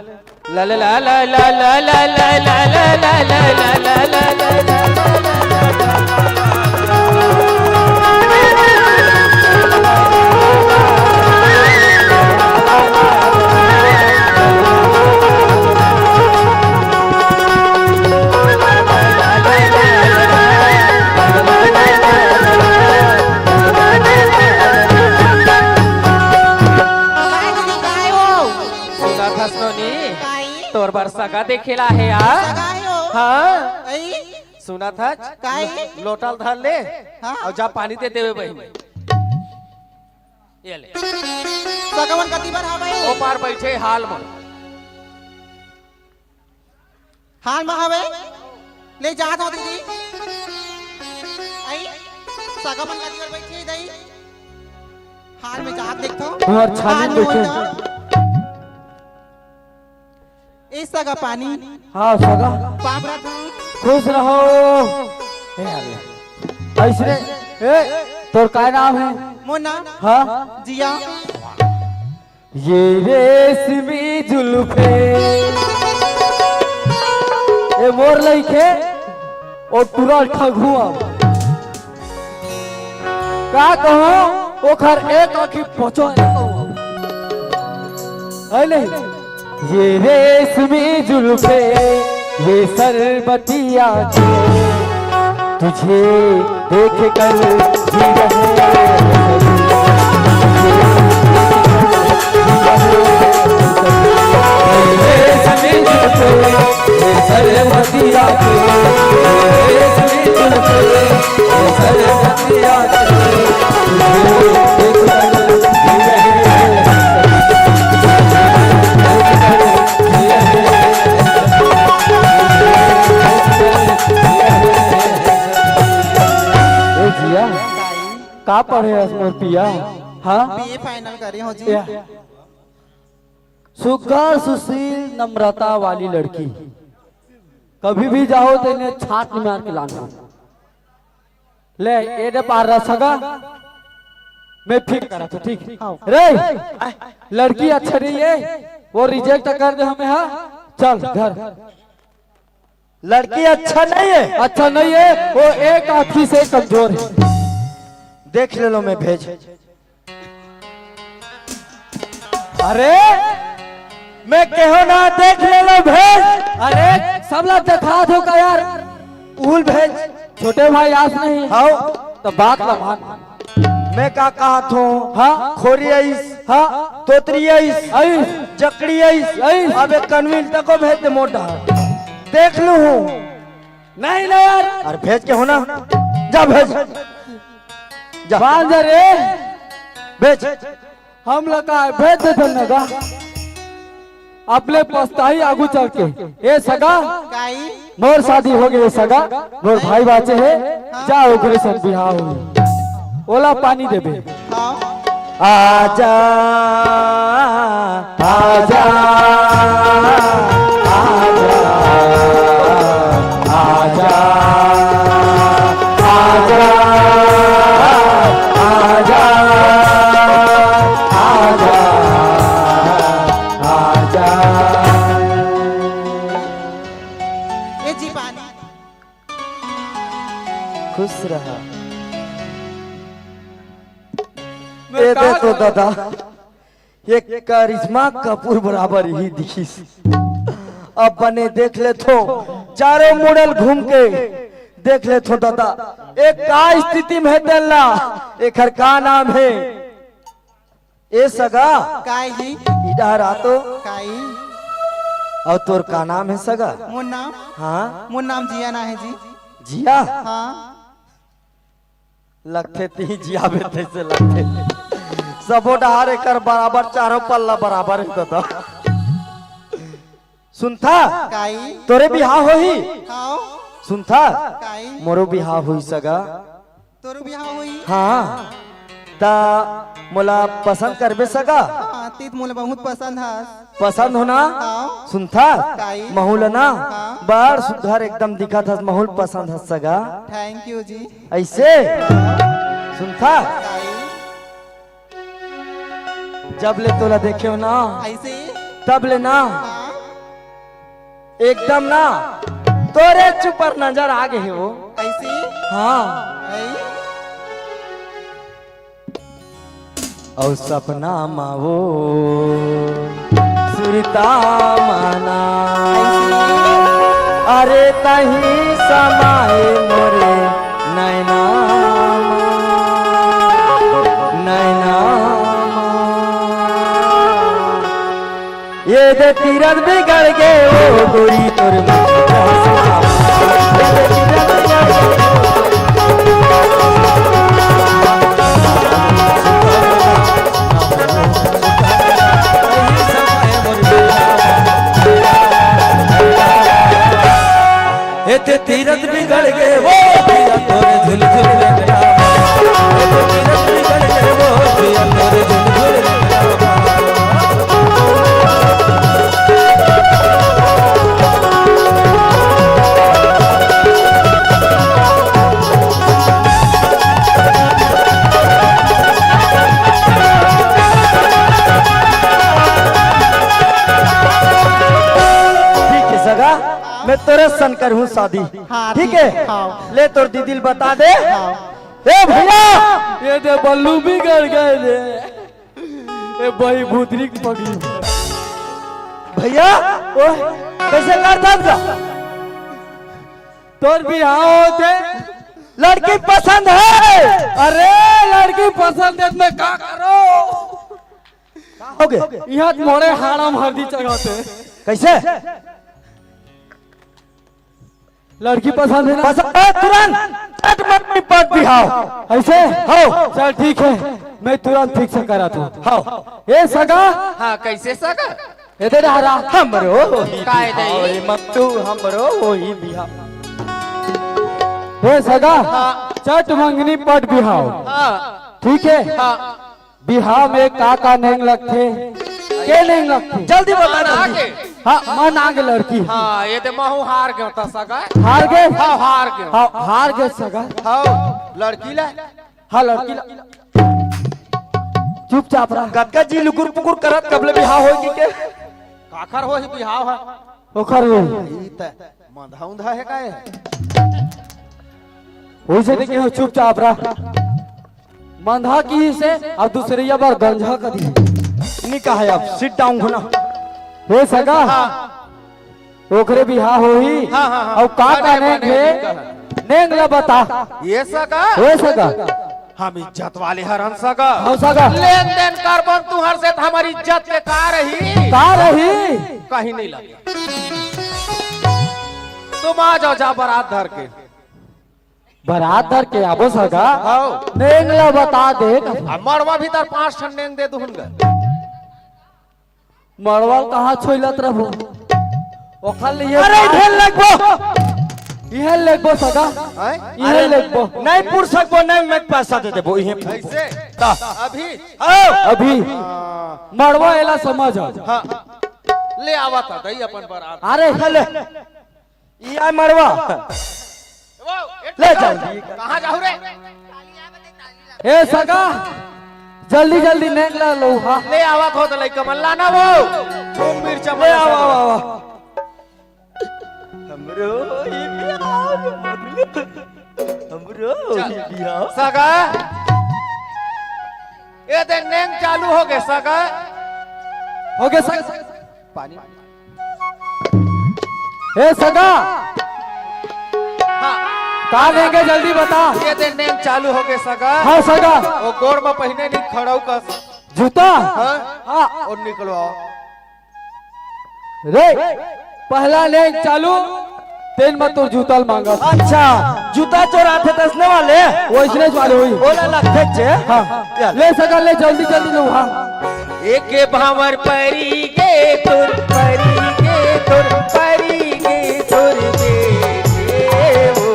काय दीदी, काय हो? सुनत हस नोनी? काय? तोर बर सगा देखेला हे यार। सगा हे हो? हाँ। आई? सुनत हस? काय? लो-, लोटा ल धर ले। हाँ। अउ जा पानी दे देवे बहिनी। ये ले। सगा मन कति बर हावय? ओ पार बइठे हाल म। हाल म हवे, ले जात हो दीदी। आई, सगा मन कति बर बइठे दई। हाल में जात देखथो। तुहर छानी हाल में बइठे। होई त। ए सगा पानी। हाँ, सगा। पाँव परत हँव। खुश रहो। ए, अइसने, ए, तोर का नाम हे? मोर नाम? हाँ? जिया। ये रेशमी जुल्फे, ए मोर लइके, ओ टूरा ठगुआ। का कहूँ, ओखर एक आँखी पचो है नहीं? ये रेशमी जुल्फे, ये सरबतिया के, तुझे देख कर जी रहे हैं। ए जिया, का पढ़े हस मोर पिया? हाँ? बीए फाइनल करे हँव जी। या। सुघर, सुशील, नम्रता वाली लड़की। कभी भी जाओ त एने छाती मार के लानहू। ले, ए दे पार रह सगा। मैं ठीक करा तो ठीक। हाँ। रे, लड़की अच्छा नहीं है, वो रिजेक्ट कर दे हमें, हाँ? चल घर। लड़की अच्छा नहीं है। अच्छा नहीं है, वो एक आँखी से कमजोर है। देख ले लो मैं भेज। अरे, मैं कहो ना, देख ले लो भेज। अरे, सब ला देखा दो का यार। उल भेज। छोटे भाई आस नहीं। हाव। तो बात ला मान। मैं का कहत हूँ? हाँ। खोरी आइस। हाँ। तोतरी आइस। आइस। जकड़ी आइस। आइस। अब एक कनविल तको भेज दे मोटा। देख लू हूँ। नहीं ना यार। अरे भेज के हो ना। जा भेज। जा। बांध रे। भेज। हम लगा भेज दे धन लगा। अपने पछताही आगू चल के। ए सगा, काई? मोर शादी हो गई सगा, मोर भाई बाचे है, जा ओकरे संग बिहाव हो। ओला पानी देबे। हाँ। आजा, आजा, आजा, आजा, आजा, आजा, आजा, आजा। ए जी पानी। खुश रहा। मैं ए दे का तो करूं? दादा, ये करिश्मा कपूर बराबर ही दिखिस। अब बने देख ले तो, चारों मुड़ल घूम के देख ले तो दादा, एक का स्थिति में है तेला, एकर का नाम है? ए सगा, काय जी? ई डहर आ तो। काय? अउ तोर का नाम है सगा? मोर नाम? हाँ। मोर नाम जिया ना है जी। जिया? हाँ। लगथे ती जिया बे तैसे लगथे। सबो डहर एकर बराबर, चारों पल्ला बराबर है दादा। सुनथा? काई? तोरे बिहाव होही? हाव। सुनथा? काई? मोरो बिहाव होही सगा। तोरो बिहाव होही? हाँ। ता मोला पसंद करबे सगा? हाँ, तीत मोला बहुत पसंद हस। पसंद हो ना? हाँ। सुनथा? काई? महू ल ना? हाँ। बड़ सुघर एकदम दिखत हस, महू ल पसंद हस सगा। Thank you जी। ऐसे? सुनथा? काई? जब ले तोला देखे हो ना, ऐसे? तब ले ना, हाँ। एकदम ना, तोरे ऊपर नजर आ गए हो। ऐसे? हाँ। ऐ? अउ सपना मा वो सुरता माना। ऐसे? अरे तही समाए मोरे नैना मा, नैना मा। ये दे तीरथ बिगड़ गे ओ गोरी तोर ए ते तीरथ बिगड़ गे वो पिया तोरे झुलझुल लंगड़ा। ए ते तीरथ बिगड़ गे वो पिया तोरे झुलझुल लंगड़ा। ठीक है सगा, मैं तोरे सन करहूँ शादी। हाँ, ठीक ठीक है? है, हाँ। ले तोर दीदी ल बता दे। हाँ। ए भैया! ये दे बल्लू बिगड़ गए रे। ए भाई भूतरी की पगली। भैया, ओए, कैसे करता था? तोर बिहाव होथे। लड़की पसंद है। अरे, लड़की पसंद है तो मैं का करो? का हो गए? यहाँ तो मोरे हाड़ा म हरदी चढ़ाते। कैसे? लड़की पसंद है ना? पसंद है, तुरंत झट मंगनी पट बिहाव। ऐसे? हाँ। चल ठीक है, मैं तुरंत fix करत हूँ। हाँ। ए सगा? हाँ, कैसे सगा? ए दे डहर आ। हमरो वही काय बिहाव दे? रे मत्तू, हमरो वही बिहाव। ए सगा? हाँ। झट मंगनी पट बिहाव। हाँ। ठीक है? हाँ। बिहाव में का का नेंग लगथे? के नेंग लगथे? जल्दी बता, मन जल्दी। आगे। हाँ, मन आगे लड़की। हाँ, ये दे महू हार गयो था सगा। हार गे? हाँ, हार गयो। हाँ, हार गे सगा। हाँ, लड़की ला। हाँ, लड़की ला। चुपचाप रह। कतका जी लुकुर पुकुर करत, कब ले बिहाव होय के? काखर होही बिहाव ह? ओखर होही। ई त मंधा उंधा हे का ये? वइसे देखे हो, चुपचाप रह। मंधा किहिसे, अब दूसरइया बर गंजा कहि दिही। नी कहा अब, sit down हो ना। हे सगा, हाँ। ओकरे बिहाव होही। हाँ, हाँ, हाँ। अउ का अरे, का नेंग बने हे? ठीक हे। नेंग ला बता। ये सगा? हे सगा? हम इज्जत वाले हरन सगा। हाँ सगा। लेन देन करबन तुंहर से त हमर इज्जत के का रही? का रही? कहीं नहीं लगे। तुम आ जाओ, जा बरात धर के। बरात धर के आबो सगा। हाँ। नेंग ला बता दे। आ मड़वा भीतर पांच ठन नेंग दे दुहन गा। मड़वा ल कहाँ छोइलत रहबो? ओखर लिए अरे, इधर लगबो। इहे लेगबो सगा। हैं? इहे अरे, लेगबो। नहीं पुर सकबो, नहीं, मैं पैसा दे देबो, इहे। ऐसे? ता। अभी? आओ। अभी। हाँ। मड़वा एला समझ आ। हाँ। ले आवा था, दई अपन बरात। अरे, ले। ई आय मड़वा। ले जल्दी। कहाँ जाहू रे? ए सगा, जल्दी जल्दी नेंग ला लो, हाँ। ले आवत हो त लइका मन लाना वो। खूब मिर्चा ले आवा, आवा, आवा। हमरो ई बिहाव, हमरो चल। ई बिहाव। सगा, ए देख नेंग चालू हो गे सगा। हो गे सगा। पानी। ए सगा। हाँ। का लेंगे जल्दी बता। ये दे नेंग चालू हो गे सगा। हाँ सगा। वो गोड़ में पहिने नहीं खड़ाऊ का जूता। हाँ। हाँ। और निकलो। रे, पहला नेंग चालू, तेन म तोर जूता ल मांगत। अच्छा, जूता चोराथे तसने वाले? वइसने वाले होही। ओला लगथे चे। हाँ। ले सगा, ले जल्दी जल्दी लो, हाँ। एक भांवर परी गे तोर, परी गे तोर, परी गे तोर बेटे हो।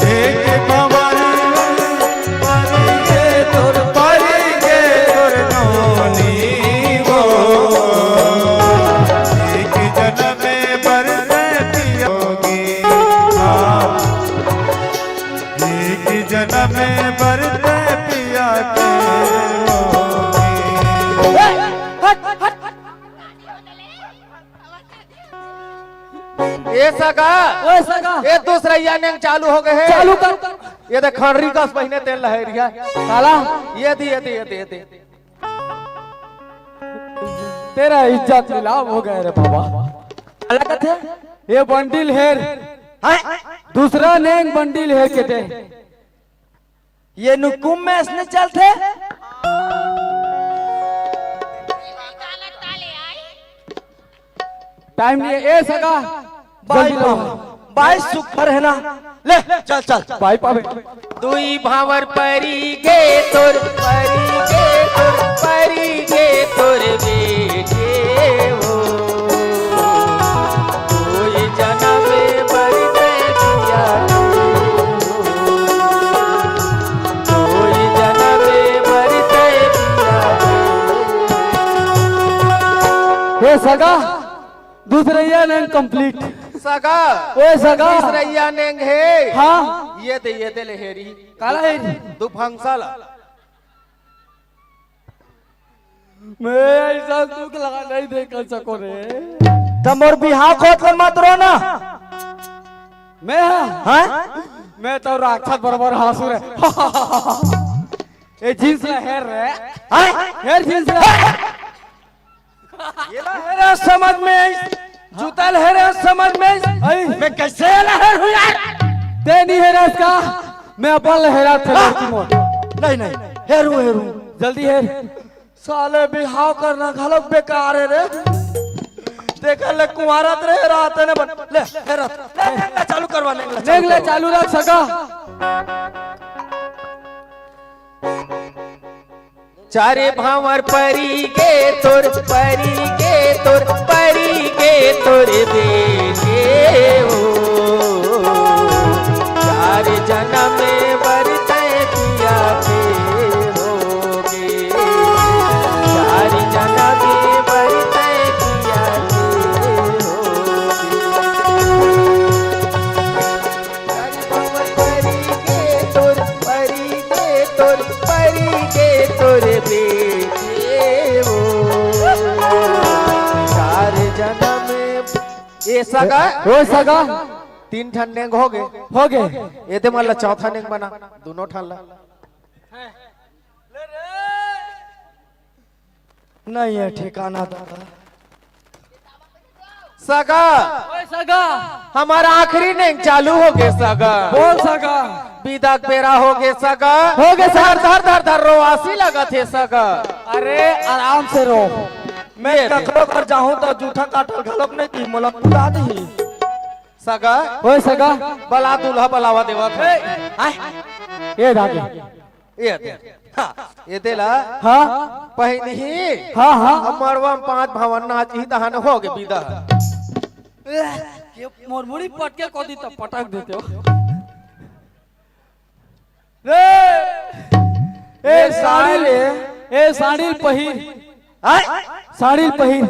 एक भंवर परी गे तोर, परी गे तोर नोनी वो। एक जनम बर ते पियोगी। हाँ। एक जनम बर ते पिया के होगी। ए सगा। ओए सगा। ए दूसरइया नेंग चालू हो गे हे। चालू कर। ये देख खंडरी कस पहिने तेल लहरिया। काला। ये दे, ये दे, ये दे, ये दे। तेरा इज्जत नीलाम हो गे रे बाबा। काला कथे? ये बंडिल हेर। हैं? दूसरा नेंग बंडिल हेर के दे। ये नुकुम में इसने चलथे। टाइम नहीं है, ए सगा, बाई जल्दी लाओ। बाई सुपर है ना, ले चल चल। बाई पावे। दुई भांवर परी गे तोर, परी गे तोर, परी गे तोर बेटे हो। दुई जनम बर ते पिया के हो। दुई जनम बर ते पिया के हो। हे सगा, दूसरइया नेंग complete। सगा। ओए सगा। तीसरइया नेंग हे। हाँ। ये दे, ये दे ले हेरी। काला हेरी? दू भंगसा ला। मैं ऐसा दुख लगा नहीं देख सको रे। त मोर बिहाव खोत ले मत रो ना। मैं हाँ? हाँ? मैं तो राक्षस बरोबर हाँसू रे। ए जींस ला हेर रे। हाँ? हेर जींस ला। एला हेरे समझ में आइस, जूता ल हेरे समझ में आइस। आई। मैं कैसे एला हेरहूँ यार? ते नहीं हेरस का? मैं अपन ल हेरत हे लड़की मोर। नहीं, नहीं, हेरू, हेरू। जल्दी हेर। साले बिहाव करना घलो बेकार हे रे। तेकर ले कुंवारा त रे हेरात ने बन। ले, हेरत। ले, ले, ले, चालू करवा, ले, ले, चालू नेंग ले करवा। चालू रख सगा। चारे भांवर परी गे तोर, परी गे तोर, परी गे तोर बेटे हो। चार जनम बर तैं पिया के होगे। चार जनम बर तैं पिया के होगे। ए सगा, ओ सगा, तीन ठन नेंग हो गे। हो गे। एदे मन ला चौथा नेंग बना, दूनों ठन ला। नहीं है ठिकाना दादा। सगा, ओए सगा। हमर आखिरी नेंग चालू हो गे सगा। बोल सगा। बिदा के बेरा हो गे सगा। हो गे सगा। धर, धर, धर, धर, रोवासी लगत हे सगा। अरे, आराम से रो। मैं ये दे। कखरो घर जाहूं त जूठा काटल घलोक नहीं दी, मोला कुदा दी। सगा। ओए सगा। बला दूल्हा बलावा देवत हे। ए। आय। ये धागे। ये दे। हाँ, ये दे ला। हाँ। पहिनही। हाँ, हाँ। अब मड़वा में पांच भावन नाचही तहन हो गे बिदा। ए, ये मोर मुड़ी पटके को दी त पटक देते हो। रे, ए, ए, साड़ी ले। ए, साड़ी पहिर। आय? साड़ी पहिर।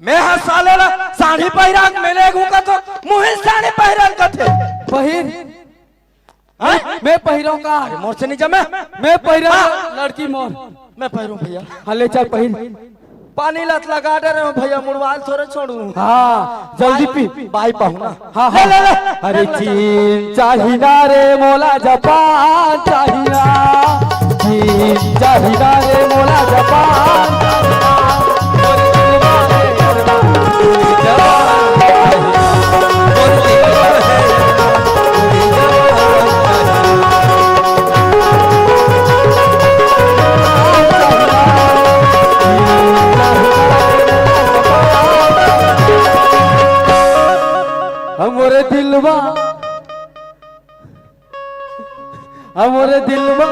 मैं हा साले ला साड़ी पहिरा के मिले गू का तो मुही साड़ी पहिरन कथे। पहिर। हाँ? मैं पहिरौं का? अरे मोर से नहीं जमे। मैं पहिरौं हाँ। लड़की मोर। मैं पहिरौं भैया। हाँ, ले चल पहिर। पानी लत लगा डरे हूँ भैया, मुड़वाल थोड़े छोड़ू। हाँ, जल्दी पी। बाई पाहू ना। हाँ, ले, हाँ। ले, ले। अरे चीन चाहिना रे मोला जापान चाहिना। चीन चाहिना रे मोला जापान चाहिना। हमरे दिलवा, हमरे दिलवा,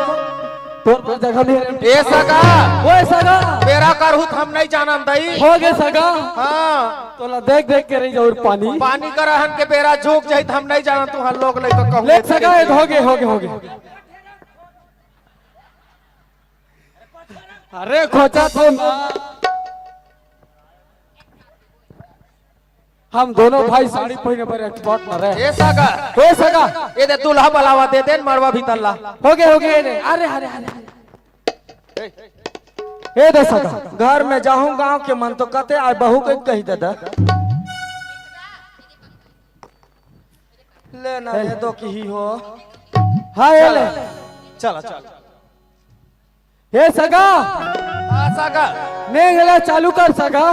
तोर तो जगह नहीं है। ए सगा। ओए सगा। बेरा करहू त हम नहीं जानन दई। हो गे सगा। हाँ। तोला देख देख के रही जाऊर पानी। पानी करहन के बेरा झुक जाई त हम नहीं जानन तुहर लोग लइका कहूँ ले सगा, हो गे, हो गे, हो गे। अरे खोचा थे माँ। हम दोनों भाई साड़ी पहिने बर एक्सपर्ट न रहे। ए सगा। ए सगा। ए दे दूल्हा बलावा दे देन मड़वा भीतर ला। हो गे, हो गे, ए दे। अरे, अरे, अरे, अरे। ए दे सगा। घर में जाहूं गांव के मन तो कथे आय बहू के कही दे दे। ले ना रे दो की ही हो। हाँ, ए ले। चला, चला। हे सगा। हाँ, सगा। नेंग ला चालू कर सगा।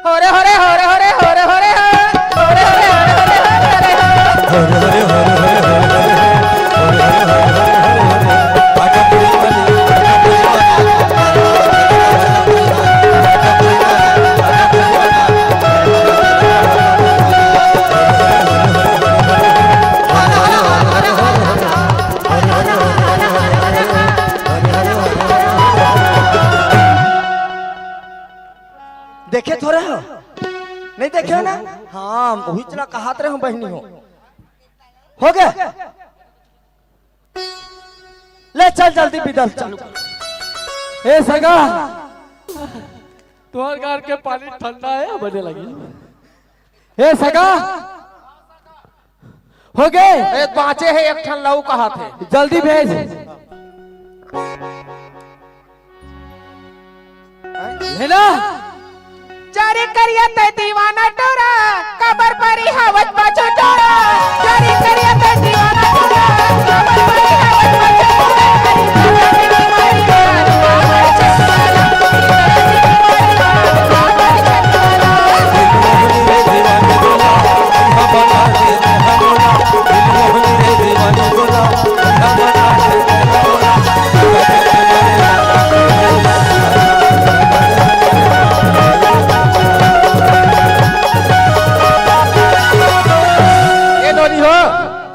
हरे हरे हरे हरे हरे हरे हरे हरे हरे हरे हरे हरे। देखे थोड़े हो? नहीं देखे हो ना? हाँ, वही चला कहात रहे हो बहनी हो। हो गया? ले चल जल्दी बिदल चल। ए सगा, तुम्हार घर के पानी ठंडा है, बने लगी। ए सगा, हो गए? ए, बाँचे हे एक ठन लऊ कहात हे। जल्दी भेज। है ना? चारी करिया ते दीवाना टोरा, काबर परी हवत पाछू टोरा। चारी करिया ते दीवाना टोरा, काबर परी हवत पाछू टोरा। ए नोनी हो,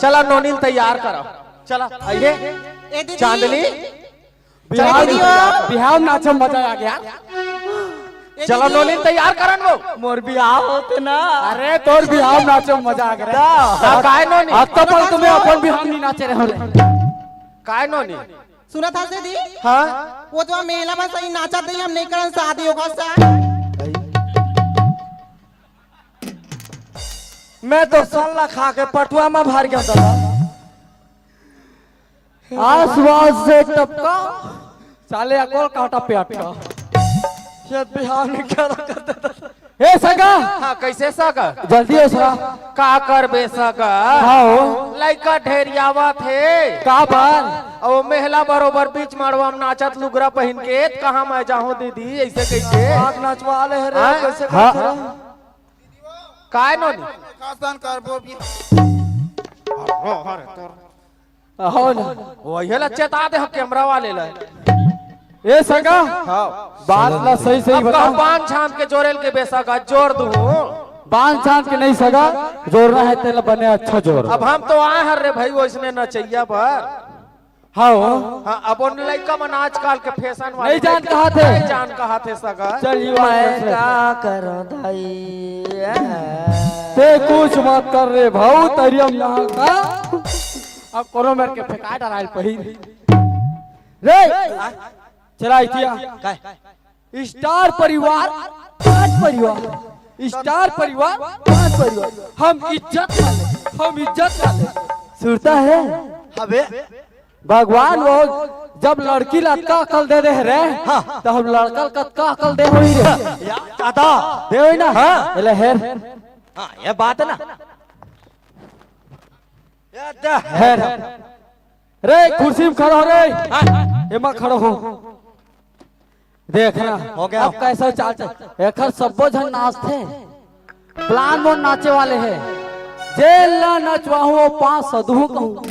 चला नोनी ल तैयार करो। चला, आइए। ए दीदी। चांदनी। बिहाव, चलो दीदी हो। बिहाव नाचे म मजा आ गया। ए चलो दीदी। नोनी ल तैयार करन वो। मोर बिहाव होते ना। अरे तोर बिहाव नाचे म मजा आ गया। दा। हाँ, काय नोनी? अब तो पर तुम्हें अपन बिहाव नहीं नाचे रहे हो रे। काय नोनी? सुना था दीदी? हाँ? वो तो मेला में सही नाचा दे, हम नहीं करन शादी होगा सा। मैं तो सल्ला खा के पटुआ में भर गया दादा। आसवास से टपका, साले अकोल काटा पे अटका। ये बिहार में क्या करता था? ए सगा, हाँ, कइसे सगा? जल्दी हो सगा। का करबे सगा? हाँ हो। लइका ढेरियावत हे। का बार? अउ मेहला बरोबर बीच माड़वा म नाचत लुगरा पहिन के, त कहाँ मैं जाहूँ दीदी, अइसे कहिके। आग नचवा ले हे रे, हाँ? कइसे हाँ। करत हे? काय नोनी? कासन करबो भी। अहो, अरे तोर। अहो ना। वही ला चेता दे हम कैमरा वाले ला। ए सगा, हाँ। बात ला सही सही अब बता। कहूँ बांध छांद के जोरेल के बे सगा, जोर दूँ। बांध छांद के नहीं सगा, जोरना हे तेला बने अच्छा जोर। अब हम तो आए हर रे भाई, वइसने नचइया बर। हाँ। हाँ, अब ओन लइका मन आजकल के फैशन वाले नहीं जान कहा थे। नहीं जान कहा थे सगा। चल, ये मैं बात है। का करूं दाई? ते कुछ मत कर रे भाऊ, तरियम यहाँ का। अब कोनो मेर के फेंका डराइल पहिर। रे, चला इतिया। काय? स्टार परिवार, राज परिवार, स्टार परिवार, राज परिवार। हम इज्जत वाले, हम इज्जत वाले। सुरता है? अबे। भगवान वो जब लड़की ला अतका अकल दे दे रे, हाँ। त हम लड़का ला कतका अकल दे होही रे? या, दादा। दे होही ना? हाँ। एले हेर। हाँ, ये बात है ना। ये दे। हेर। रे, कुर्सी म खड़ा हो रे। हाँ। एमा खड़ा हो। देख ना, हो गया। अब कइसे चाल चल। एखर सब्बो झन नाचथे। प्लान मोर नाचे वाले हे। जेन ला नचवाहूँ, वो पाँच सौ दूहूँ कहूँ।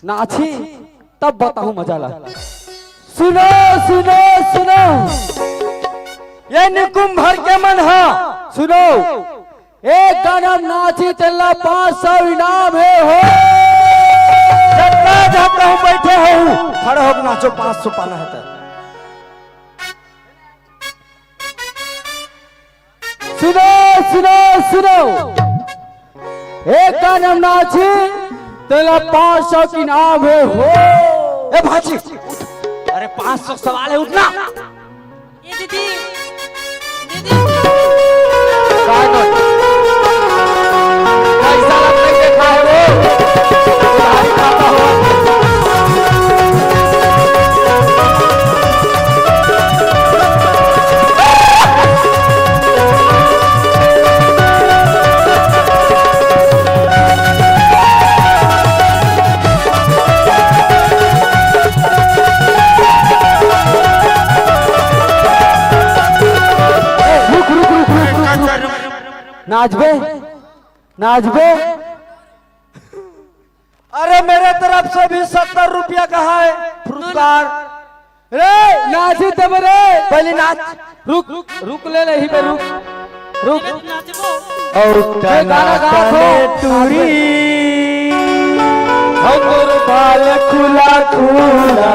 नाची, तब बताहूँ मजा ला। सुनो, सुनो, सुनो। ये निकुंभ भर के मन हा। सुनो। एक गाना नाची तेला पाँच सौ इनाम हे हो। जतना जहाँ कहूँ बैठे हो, खड़ा होके नाचो, पाँच सौ पाना हे त। सुनो, सुनो, सुनो। एक गाना नाची तेला पाँच सौ इनाम हे हो। ए भांजी, अरे पाँच सौ सवाल हे, उठना। ए दीदी, दीदी। काय कर? पैसा लग नहीं देखा है वो। उधारी खाता हुआ। रुक, रुक, रुक, रुक, रुक, रुक। नाचबे? नाचबे? अरे, मेरे तरफ से भी सत्तर रुपया का है पुरस्कार। रे, नाची तब रे। पहले नाच। रुक, रुक, रुक ले, नहीं बे, रुक। रुक। नाचबो। औ ये गाना गा तो। टूरी, औ तोर बाल खुला खुला,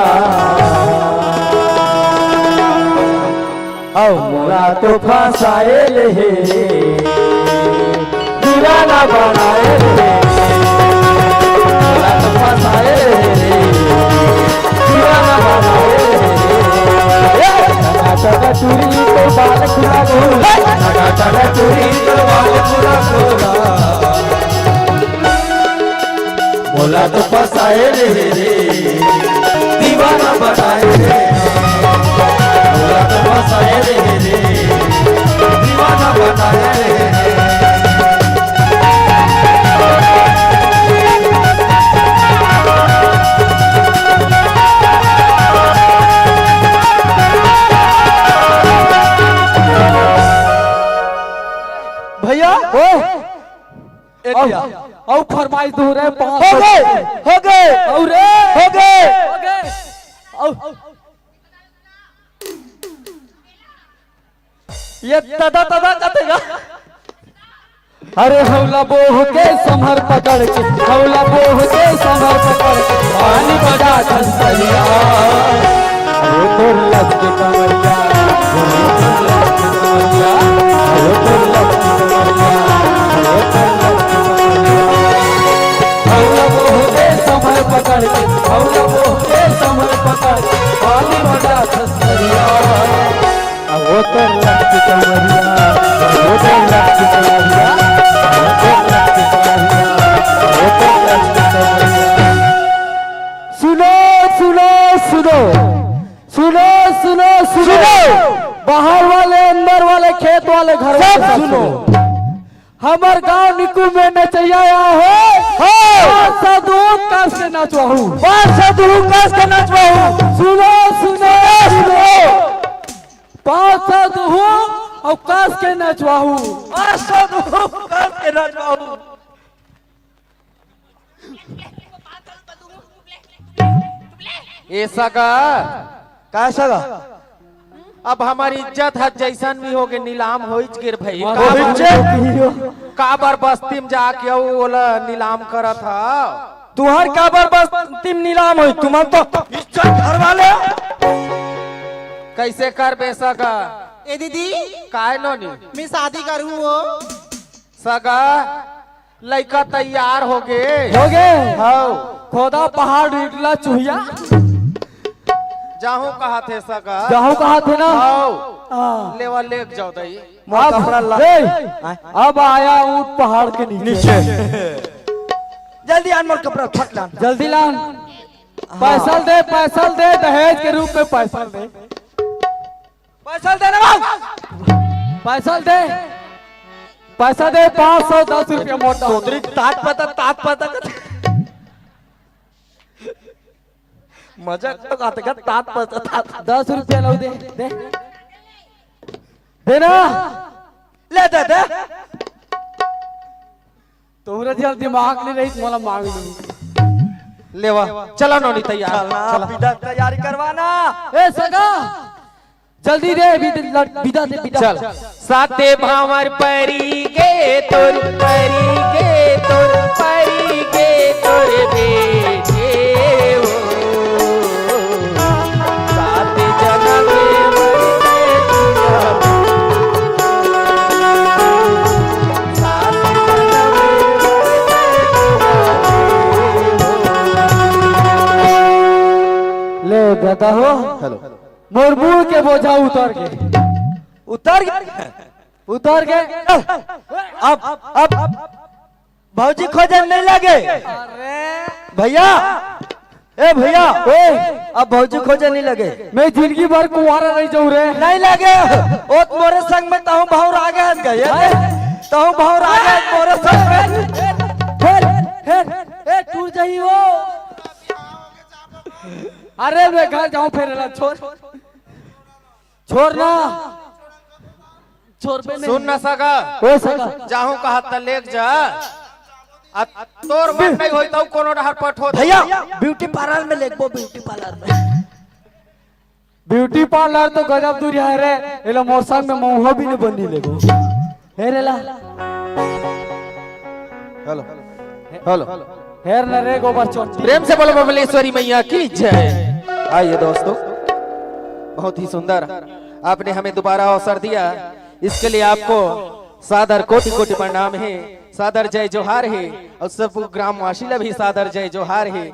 औ मोला तो फंसाए ले हे, दीवाना बनाए ले हे, मोला तो फंसाए ले हे। दीवाना बनाए रे। ए, टका टका टूरी तो बाल खुला खुला। टका टका टूरी तो बाल खुला खुला। मोला तो फंसाए रे, दीवाना बनाए रे। मोला तो फंसाए रे, दीवाना बनाए रे। भैया, ओए, ए अब, भैया। अब फरमाइश दो रे, पाँच सौ। हो गए, हो गए। और रे, हो गए। हो गए। अब, ये तदा तदा कतेगा। अरे हौला बोह के समर पकड़ के, हौला बोह के समर पकड़ के, पानी बजा खसकलिया। वो तोर लग के कमरिया, वो तोर लग के कमरिया, वो तोर लग के कमरिया, वो तोर लग के कमरिया। हौला बोह के समर पकड़ के, हौला बोह के समर पकड़ के, पानी बजा खसकलिया। वो तो लग की कमरिया, वो तो लग की कमरिया, वो तो लग की कमरिया, वो तो लग की कमरिया। सुनो, सुनो, सुनो। सुनो, सुनो, सुनो। सुनो। बाहर वाले, अंदर वाले, खेत वाले घर वाले सब सब सुनो। सुनो। हमर गांव निकू में नचैया आया है। हाँ। पाँच सौ दू कस के नचवाहू। पाँच सौ दू कस के नचवाहू। सुनो, सुनो, सुनो। पाँच सौ दू और कस के नचवाहू। पाँच सौ दू कस के नचवाहू। ए सगा, का सगा? अब हमर इज्जत ह जइसन भी होगे, नीलाम होइच गे रे भई। मत काबर, पूछो। काबर बस्ती म जाके अउ ओला नीलाम करत हव? तुंहर काबर बस्ती म नीलाम होही? तुमन तो इज्जत घर वाले। कइसे करबे सगा? ए दीदी, काय नोनी? मैं शादी करूँ वो। सगा, लइका तैयार होगे। होगे? हव। खोदा पहाड़ इटला चुहिया। जाहूं कहाथे सगा। जाहूं कहाथे ना? हव। हाँ। लेवा लेग जाव दई। मोर अब, कपड़ा ला। ए, आय। अब आया ऊंट पहाड़ के नीचे। नीचे। जल्दी आन मोर कपड़ा, फट लान। जल्दी लान। हाँ। पैसा दे, पैसा दे, दहेज के रूप में पैसा दे। पैसा दे ना बाबू। पैसा दे। पैसा दे, पाँच सौ दस रुपया मोटा। तोतरी तात पता, तात पता। मजाक तो कहत का, तात पता, तात। दस रुपया लो दे, दे। दे ना। ले दे, दे। तोहरा जब दिमाग नइ रही, मोला मांग लू। लेवा, चला नोनी तैयार। चला, चला। बिदा तैयारी करवाना। ए सगा, जल्दी दे, बिद-, लड़-, बिदा दे, बिदा। चल। साते भांवर परी गे तोर, परी गे तोर, परी गे तोर बेटे हो। सात जनम मर के तुझा। सात जनम मर के तुझा। ले दादा हो। हेलो। मोर मुंह के बोझा उतर गे। उतर गे? उतर गे। अब, अब, भौजी खोजे नइ लगे। अरे। भैया, ए भैया, ए। अब भौजी खोजे नइ लगे। मैं जिंदगी भर कुंवारा रह जाऊं रे। नइ लगे। ओ मोरे संग में तहूं भौर आगे हस गए। हैं? तहूं भौर आगे हस मोरे संग में। फेर, फेर, ए, टूट जाही वो। अरे मैं घर जाऊं फेर ला छोड़। छोड़ ना। छोड़ बे नहीं। सुन ना सगा। ओ सगा। जाहूं कहा त लेग जा। आ तोर मन नहीं होई त कोनो डहर पठो दे। भैया, ब्यूटी पार्लर में लेगबो, ब्यूटी पार्लर में। ब्यूटी पार्लर तो गजब दूरी है रे। एला मोर संग में मउहा भी नहीं बनी लेगो। हे रे ला। हेलो। हेलो। हेर न रे गोबर चोटी। प्रेम से बोलो बबलेश्वरी मैया की जय। आइए दोस्तों, बहुत ही सुंदर आपने हमें दोबारा अवसर दिया, इसके लिए आपको सादर कोटि कोटि प्रणाम है, सादर जय जोहार है और सब ग्रामवासी ला भी सादर जय जोहार है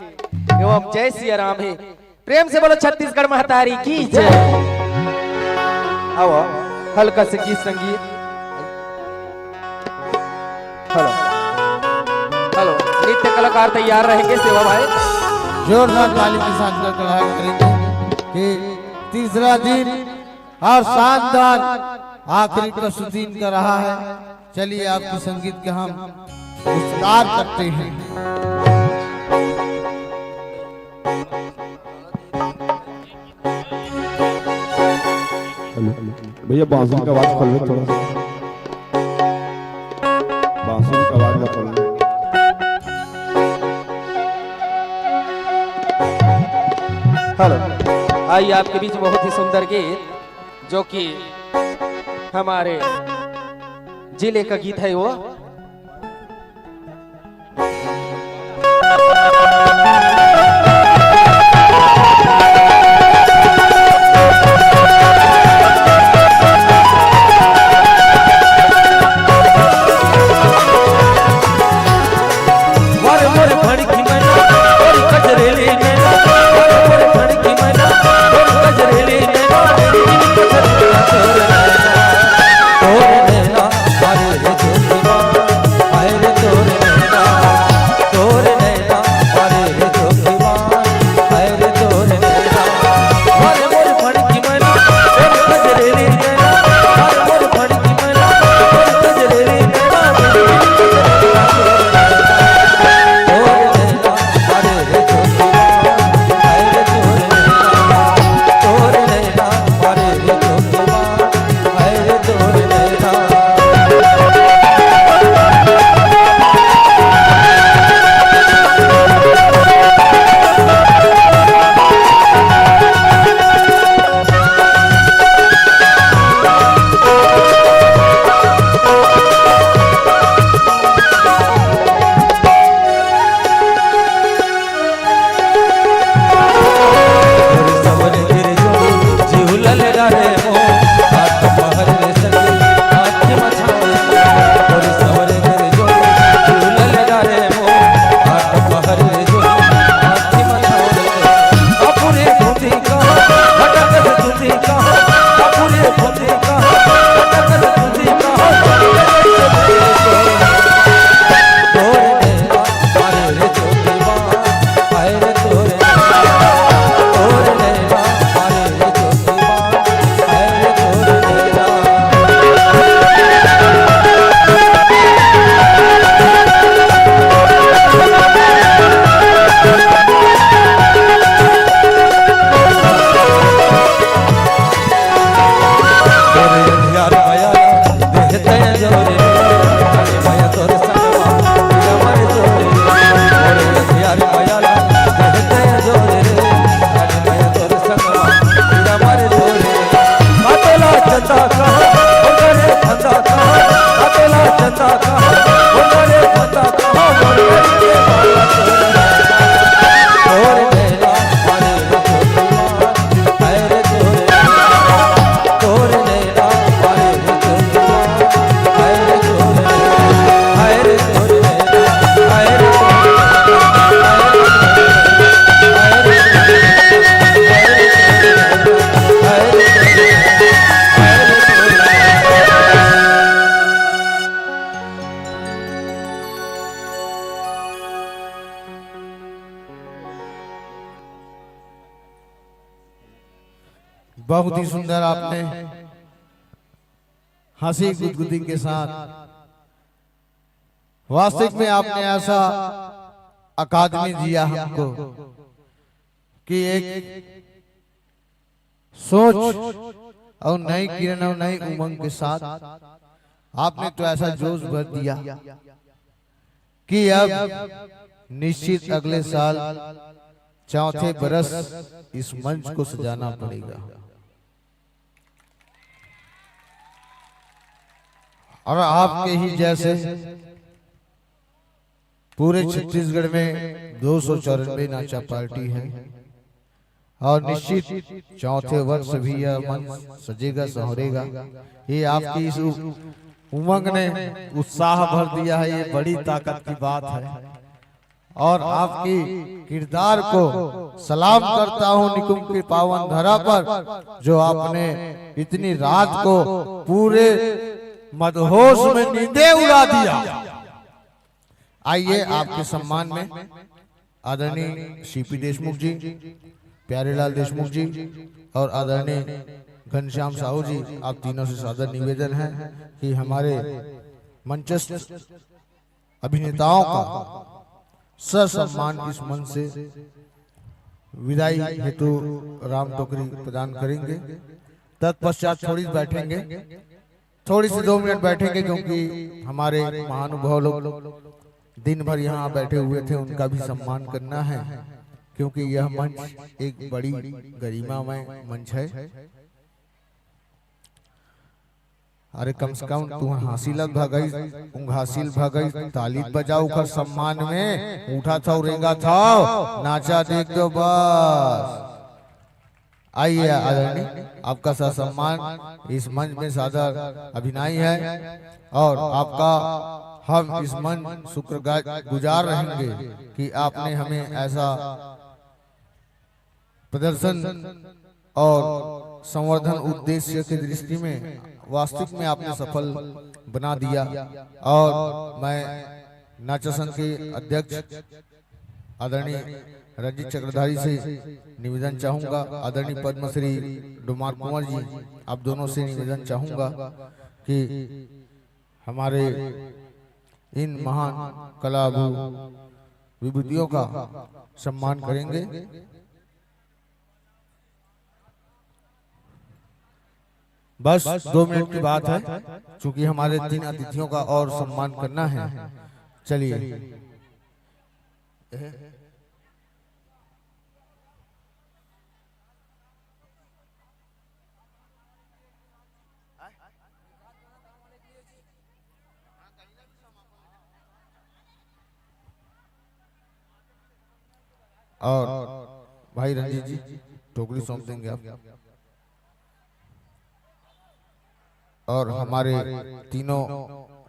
एवं जय सिया राम है। प्रेम से बोलो छत्तीसगढ़ महतारी की जय। आओ, आओ, हल्का से गीत संगीत। हेलो, हेलो, नृत्य कलाकार तैयार रहेंगे सेवा भाई। जोरदार ताली के साथ गड़गड़ाहट करेंगे कि तीसरा दिन और शानदार आखिरी प्रस्तुति इनका रहा है। चलिए, आपके संगीत का हम पुरस्कार करते हैं। हेलो, भैया, बांसुरी का आवाज खोल लो थोड़ा सा। बांसुरी का आवाज ला खोल लो। हेलो, आइए, आपके बीच बहुत ही सुंदर गीत, जो कि हमारे जिले का गीत है वो। बहुत ही सुंदर आपने हंसी गुदगुदी के साथ, वास्तविक में आपने ऐसा अकादमी दिया हमको कि एक सोच और नई किरण और नई उमंग के साथ आपने तो ऐसा जोश भर दिया कि अब निश्चित अगले साल चौथे बरस इस मंच को सजाना पड़ेगा। और आपके ही जैसे पूरे छत्तीसगढ़ में दो सौ चौरानवे नाचा पार्टी है और निश्चित चौथे वर्ष भी यह मंच सजेगा, संवरेगा। ये आपकी इस उ-, उमंग ने उत्साह भर दिया है, ये बड़ी ताकत की बात है। और आपकी किरदार को सलाम करता हूं निकुंभ की पावन धरा पर, जो आपने इतनी रात को पूरे मदहोश में नींदे उड़ा दिया। आइए, आपके सम्मान में आदरणीय सीपी देशमुख जी, प्यारेलाल देशमुख जी और आदरणीय घनश्याम साहू जी, आप तीनों से सादर निवेदन है कि हमारे मंचस्थ अभिनेताओं का ससम्मान इस मंच से विदाई हेतु राम टोकरी प्रदान करेंगे। तत्पश्चात थोड़ी बैठेंगे, थोड़ी सी दो मिनट बैठेंगे, क्योंकि हमारे महानुभाव लोग दिन भर यहाँ बैठे हुए थे, उनका भी सम्मान करना है, क्योंकि यह मंच एक बड़ी गरिमामय मंच है। अरे, कम से कम तू हंसी लग भगई, उंघासी ल भगई, ताली बजाओ ओकर सम्मान में, उठा था, रेंगा था, नाचा देख दो बस। आइए आदरणीय, आपका ससम्मान इस मंच में सादर अभिनय है और आपका हम इस मंच शुक्रगुजार रहेंगे कि आपने हमें ऐसा प्रदर्शन और संवर्धन उद्देश्य की दृष्टि में वास्तविक में आपने सफल बना दिया। और मैं नाचा संघ के अध्यक्ष आदरणीय रंजीत चक्रधारी से निवेदन चाहूंगा, आदरणीय पद्मश्री डोमार कुंवर जी, आप दोनों से निवेदन चाहूंगा कि हमारे इन महान कला विभूतियों का सम्मान करेंगे। बस दो मिनट की बात है, चूंकि हमारे तीन अतिथियों का और सम्मान करना है। चलिए। और भाई रंजीत जी, टोकरी सौंप देंगे आप। और हमारे तीनों,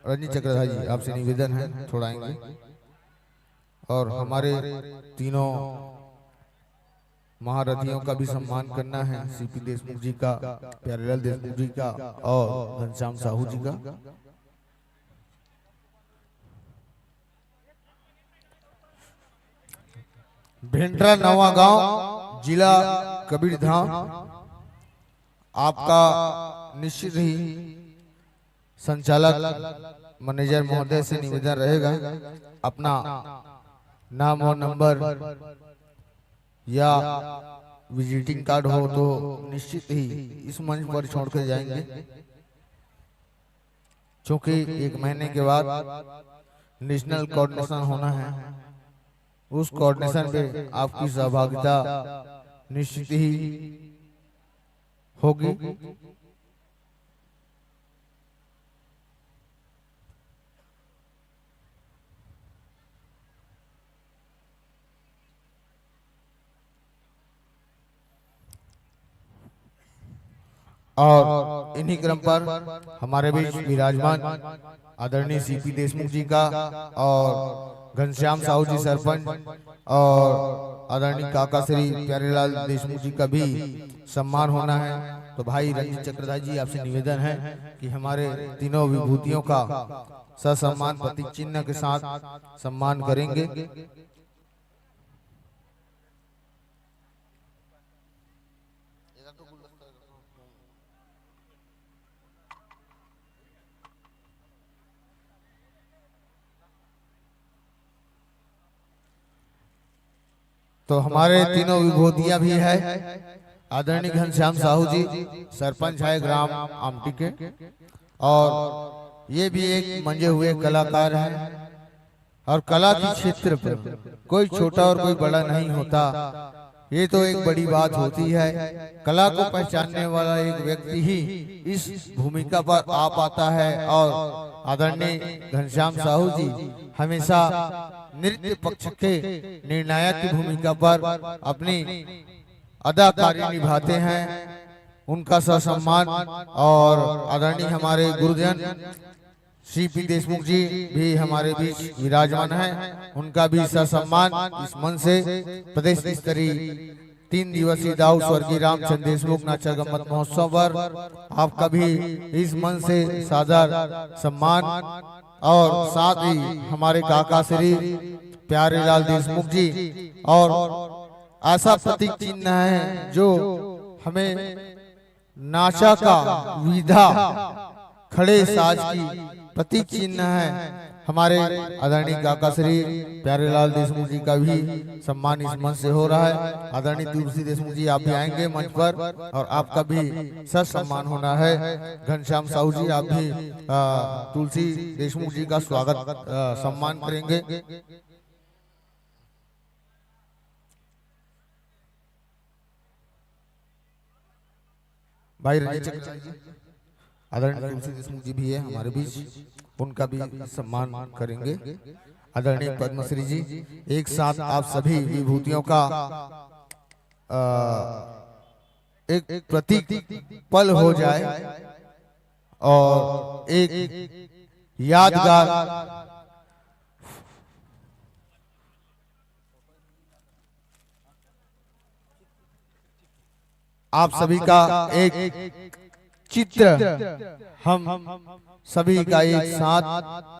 रंजीत चक्रधारी जी, आपसे निवेदन है, थोड़ा आएंगे। और हमारे तीनों महारथियों का भी सम्मान करना है, सीपी देशमुख जी का, प्यारेलाल देशमुख जी का और घनश्याम साहू जी का। भेंडरा नवागांव, जिला कबीरधाम, आपका निश्चित ही संचालक मैनेजर महोदय से निवेदन रहेगा, अपना नाम और नंबर या विजिटिंग कार्ड हो तो निश्चित ही इस मंच पर छोड़ के जाएंगे, क्योंकि एक महीने के बाद नेशनल कोऑर्डिनेशन होना है। उस कोऑर्डिनेशन पे आपकी सहभागिता निश्चित ही होगी। और इन्हीं क्रम पर हमारे बीच विराजमान आदरणीय सीपी देशमुख जी का और घनश्याम साहू जी सरपंच और आदरणीय काका श्री प्यारेलाल देशमुख जी का भी सम्मान होना है। तो भाई रंजीत चक्रधारी जी, आपसे निवेदन है कि हमारे तीनों विभूतियों का ससम्मान प्रतीक चिन्ह के साथ सम्मान करेंगे। तो हमारे तीनों विभूतियां भी है, आदरणीय घनश्याम साहू जी, सरपंच है ग्राम आमटी के, और ये भी एक मंजे हुए कलाकार हैं। और कला के क्षेत्र पर कोई छोटा और कोई बड़ा नहीं होता, ये तो एक बड़ी बात होती है। कला को पहचानने वाला एक व्यक्ति ही इस भूमिका पर आ पाता है, और आदरणीय घनश्याम साहू जी हमेशा नृत्य पक्ष के निर्णायक की भूमिका पर अपनी अदाकारी निभाते हैं। उनका ससम्मान, और आदरणीय हमारे गुरुजन श्री पी देशमुख जी भी हमारे बीच विराजमान हैं, उनका भी ससम्मान इस मंच से प्रदेश स्तरीय तीन दिवसीय दाऊ स्वर्गीय रामचंद्र देशमुख नाचा गम्मत महोत्सव पर आपका भी इस मंच से सादर सम्मान, और साथ ही हमारे काका श्री प्यारेलाल देशमुख जी और ऐसा प्रतीक चिन्ह है जो हमें नाचा का विधा, खड़े साज की प्रतीक चिन्ह है। हमारे आदरणीय काका श्री प्यारेलाल देशमुख जी का भी सम्मान इस मंच से हो रहा है। आदरणीय तुलसी देशमुख जी, आप भी आएंगे मंच पर और आपका भी सर सम्मान होना है। घनश्याम साहू जी, आप भी आ, तुलसी देशमुख जी का स्वागत आ, सम्मान करेंगे। भाई रंजीत चक्र, आदरणीय तुलसी देशमुख जी भी है हमारे बीच, उनका भी सम्मान करेंगे। आदरणीय पद्मश्री जी, एक साथ आप सभी विभूतियों का आ, एक प्रतीक पल हो जाए और एक यादगार आप सभी का एक चित्र, हम सभी का एक साथ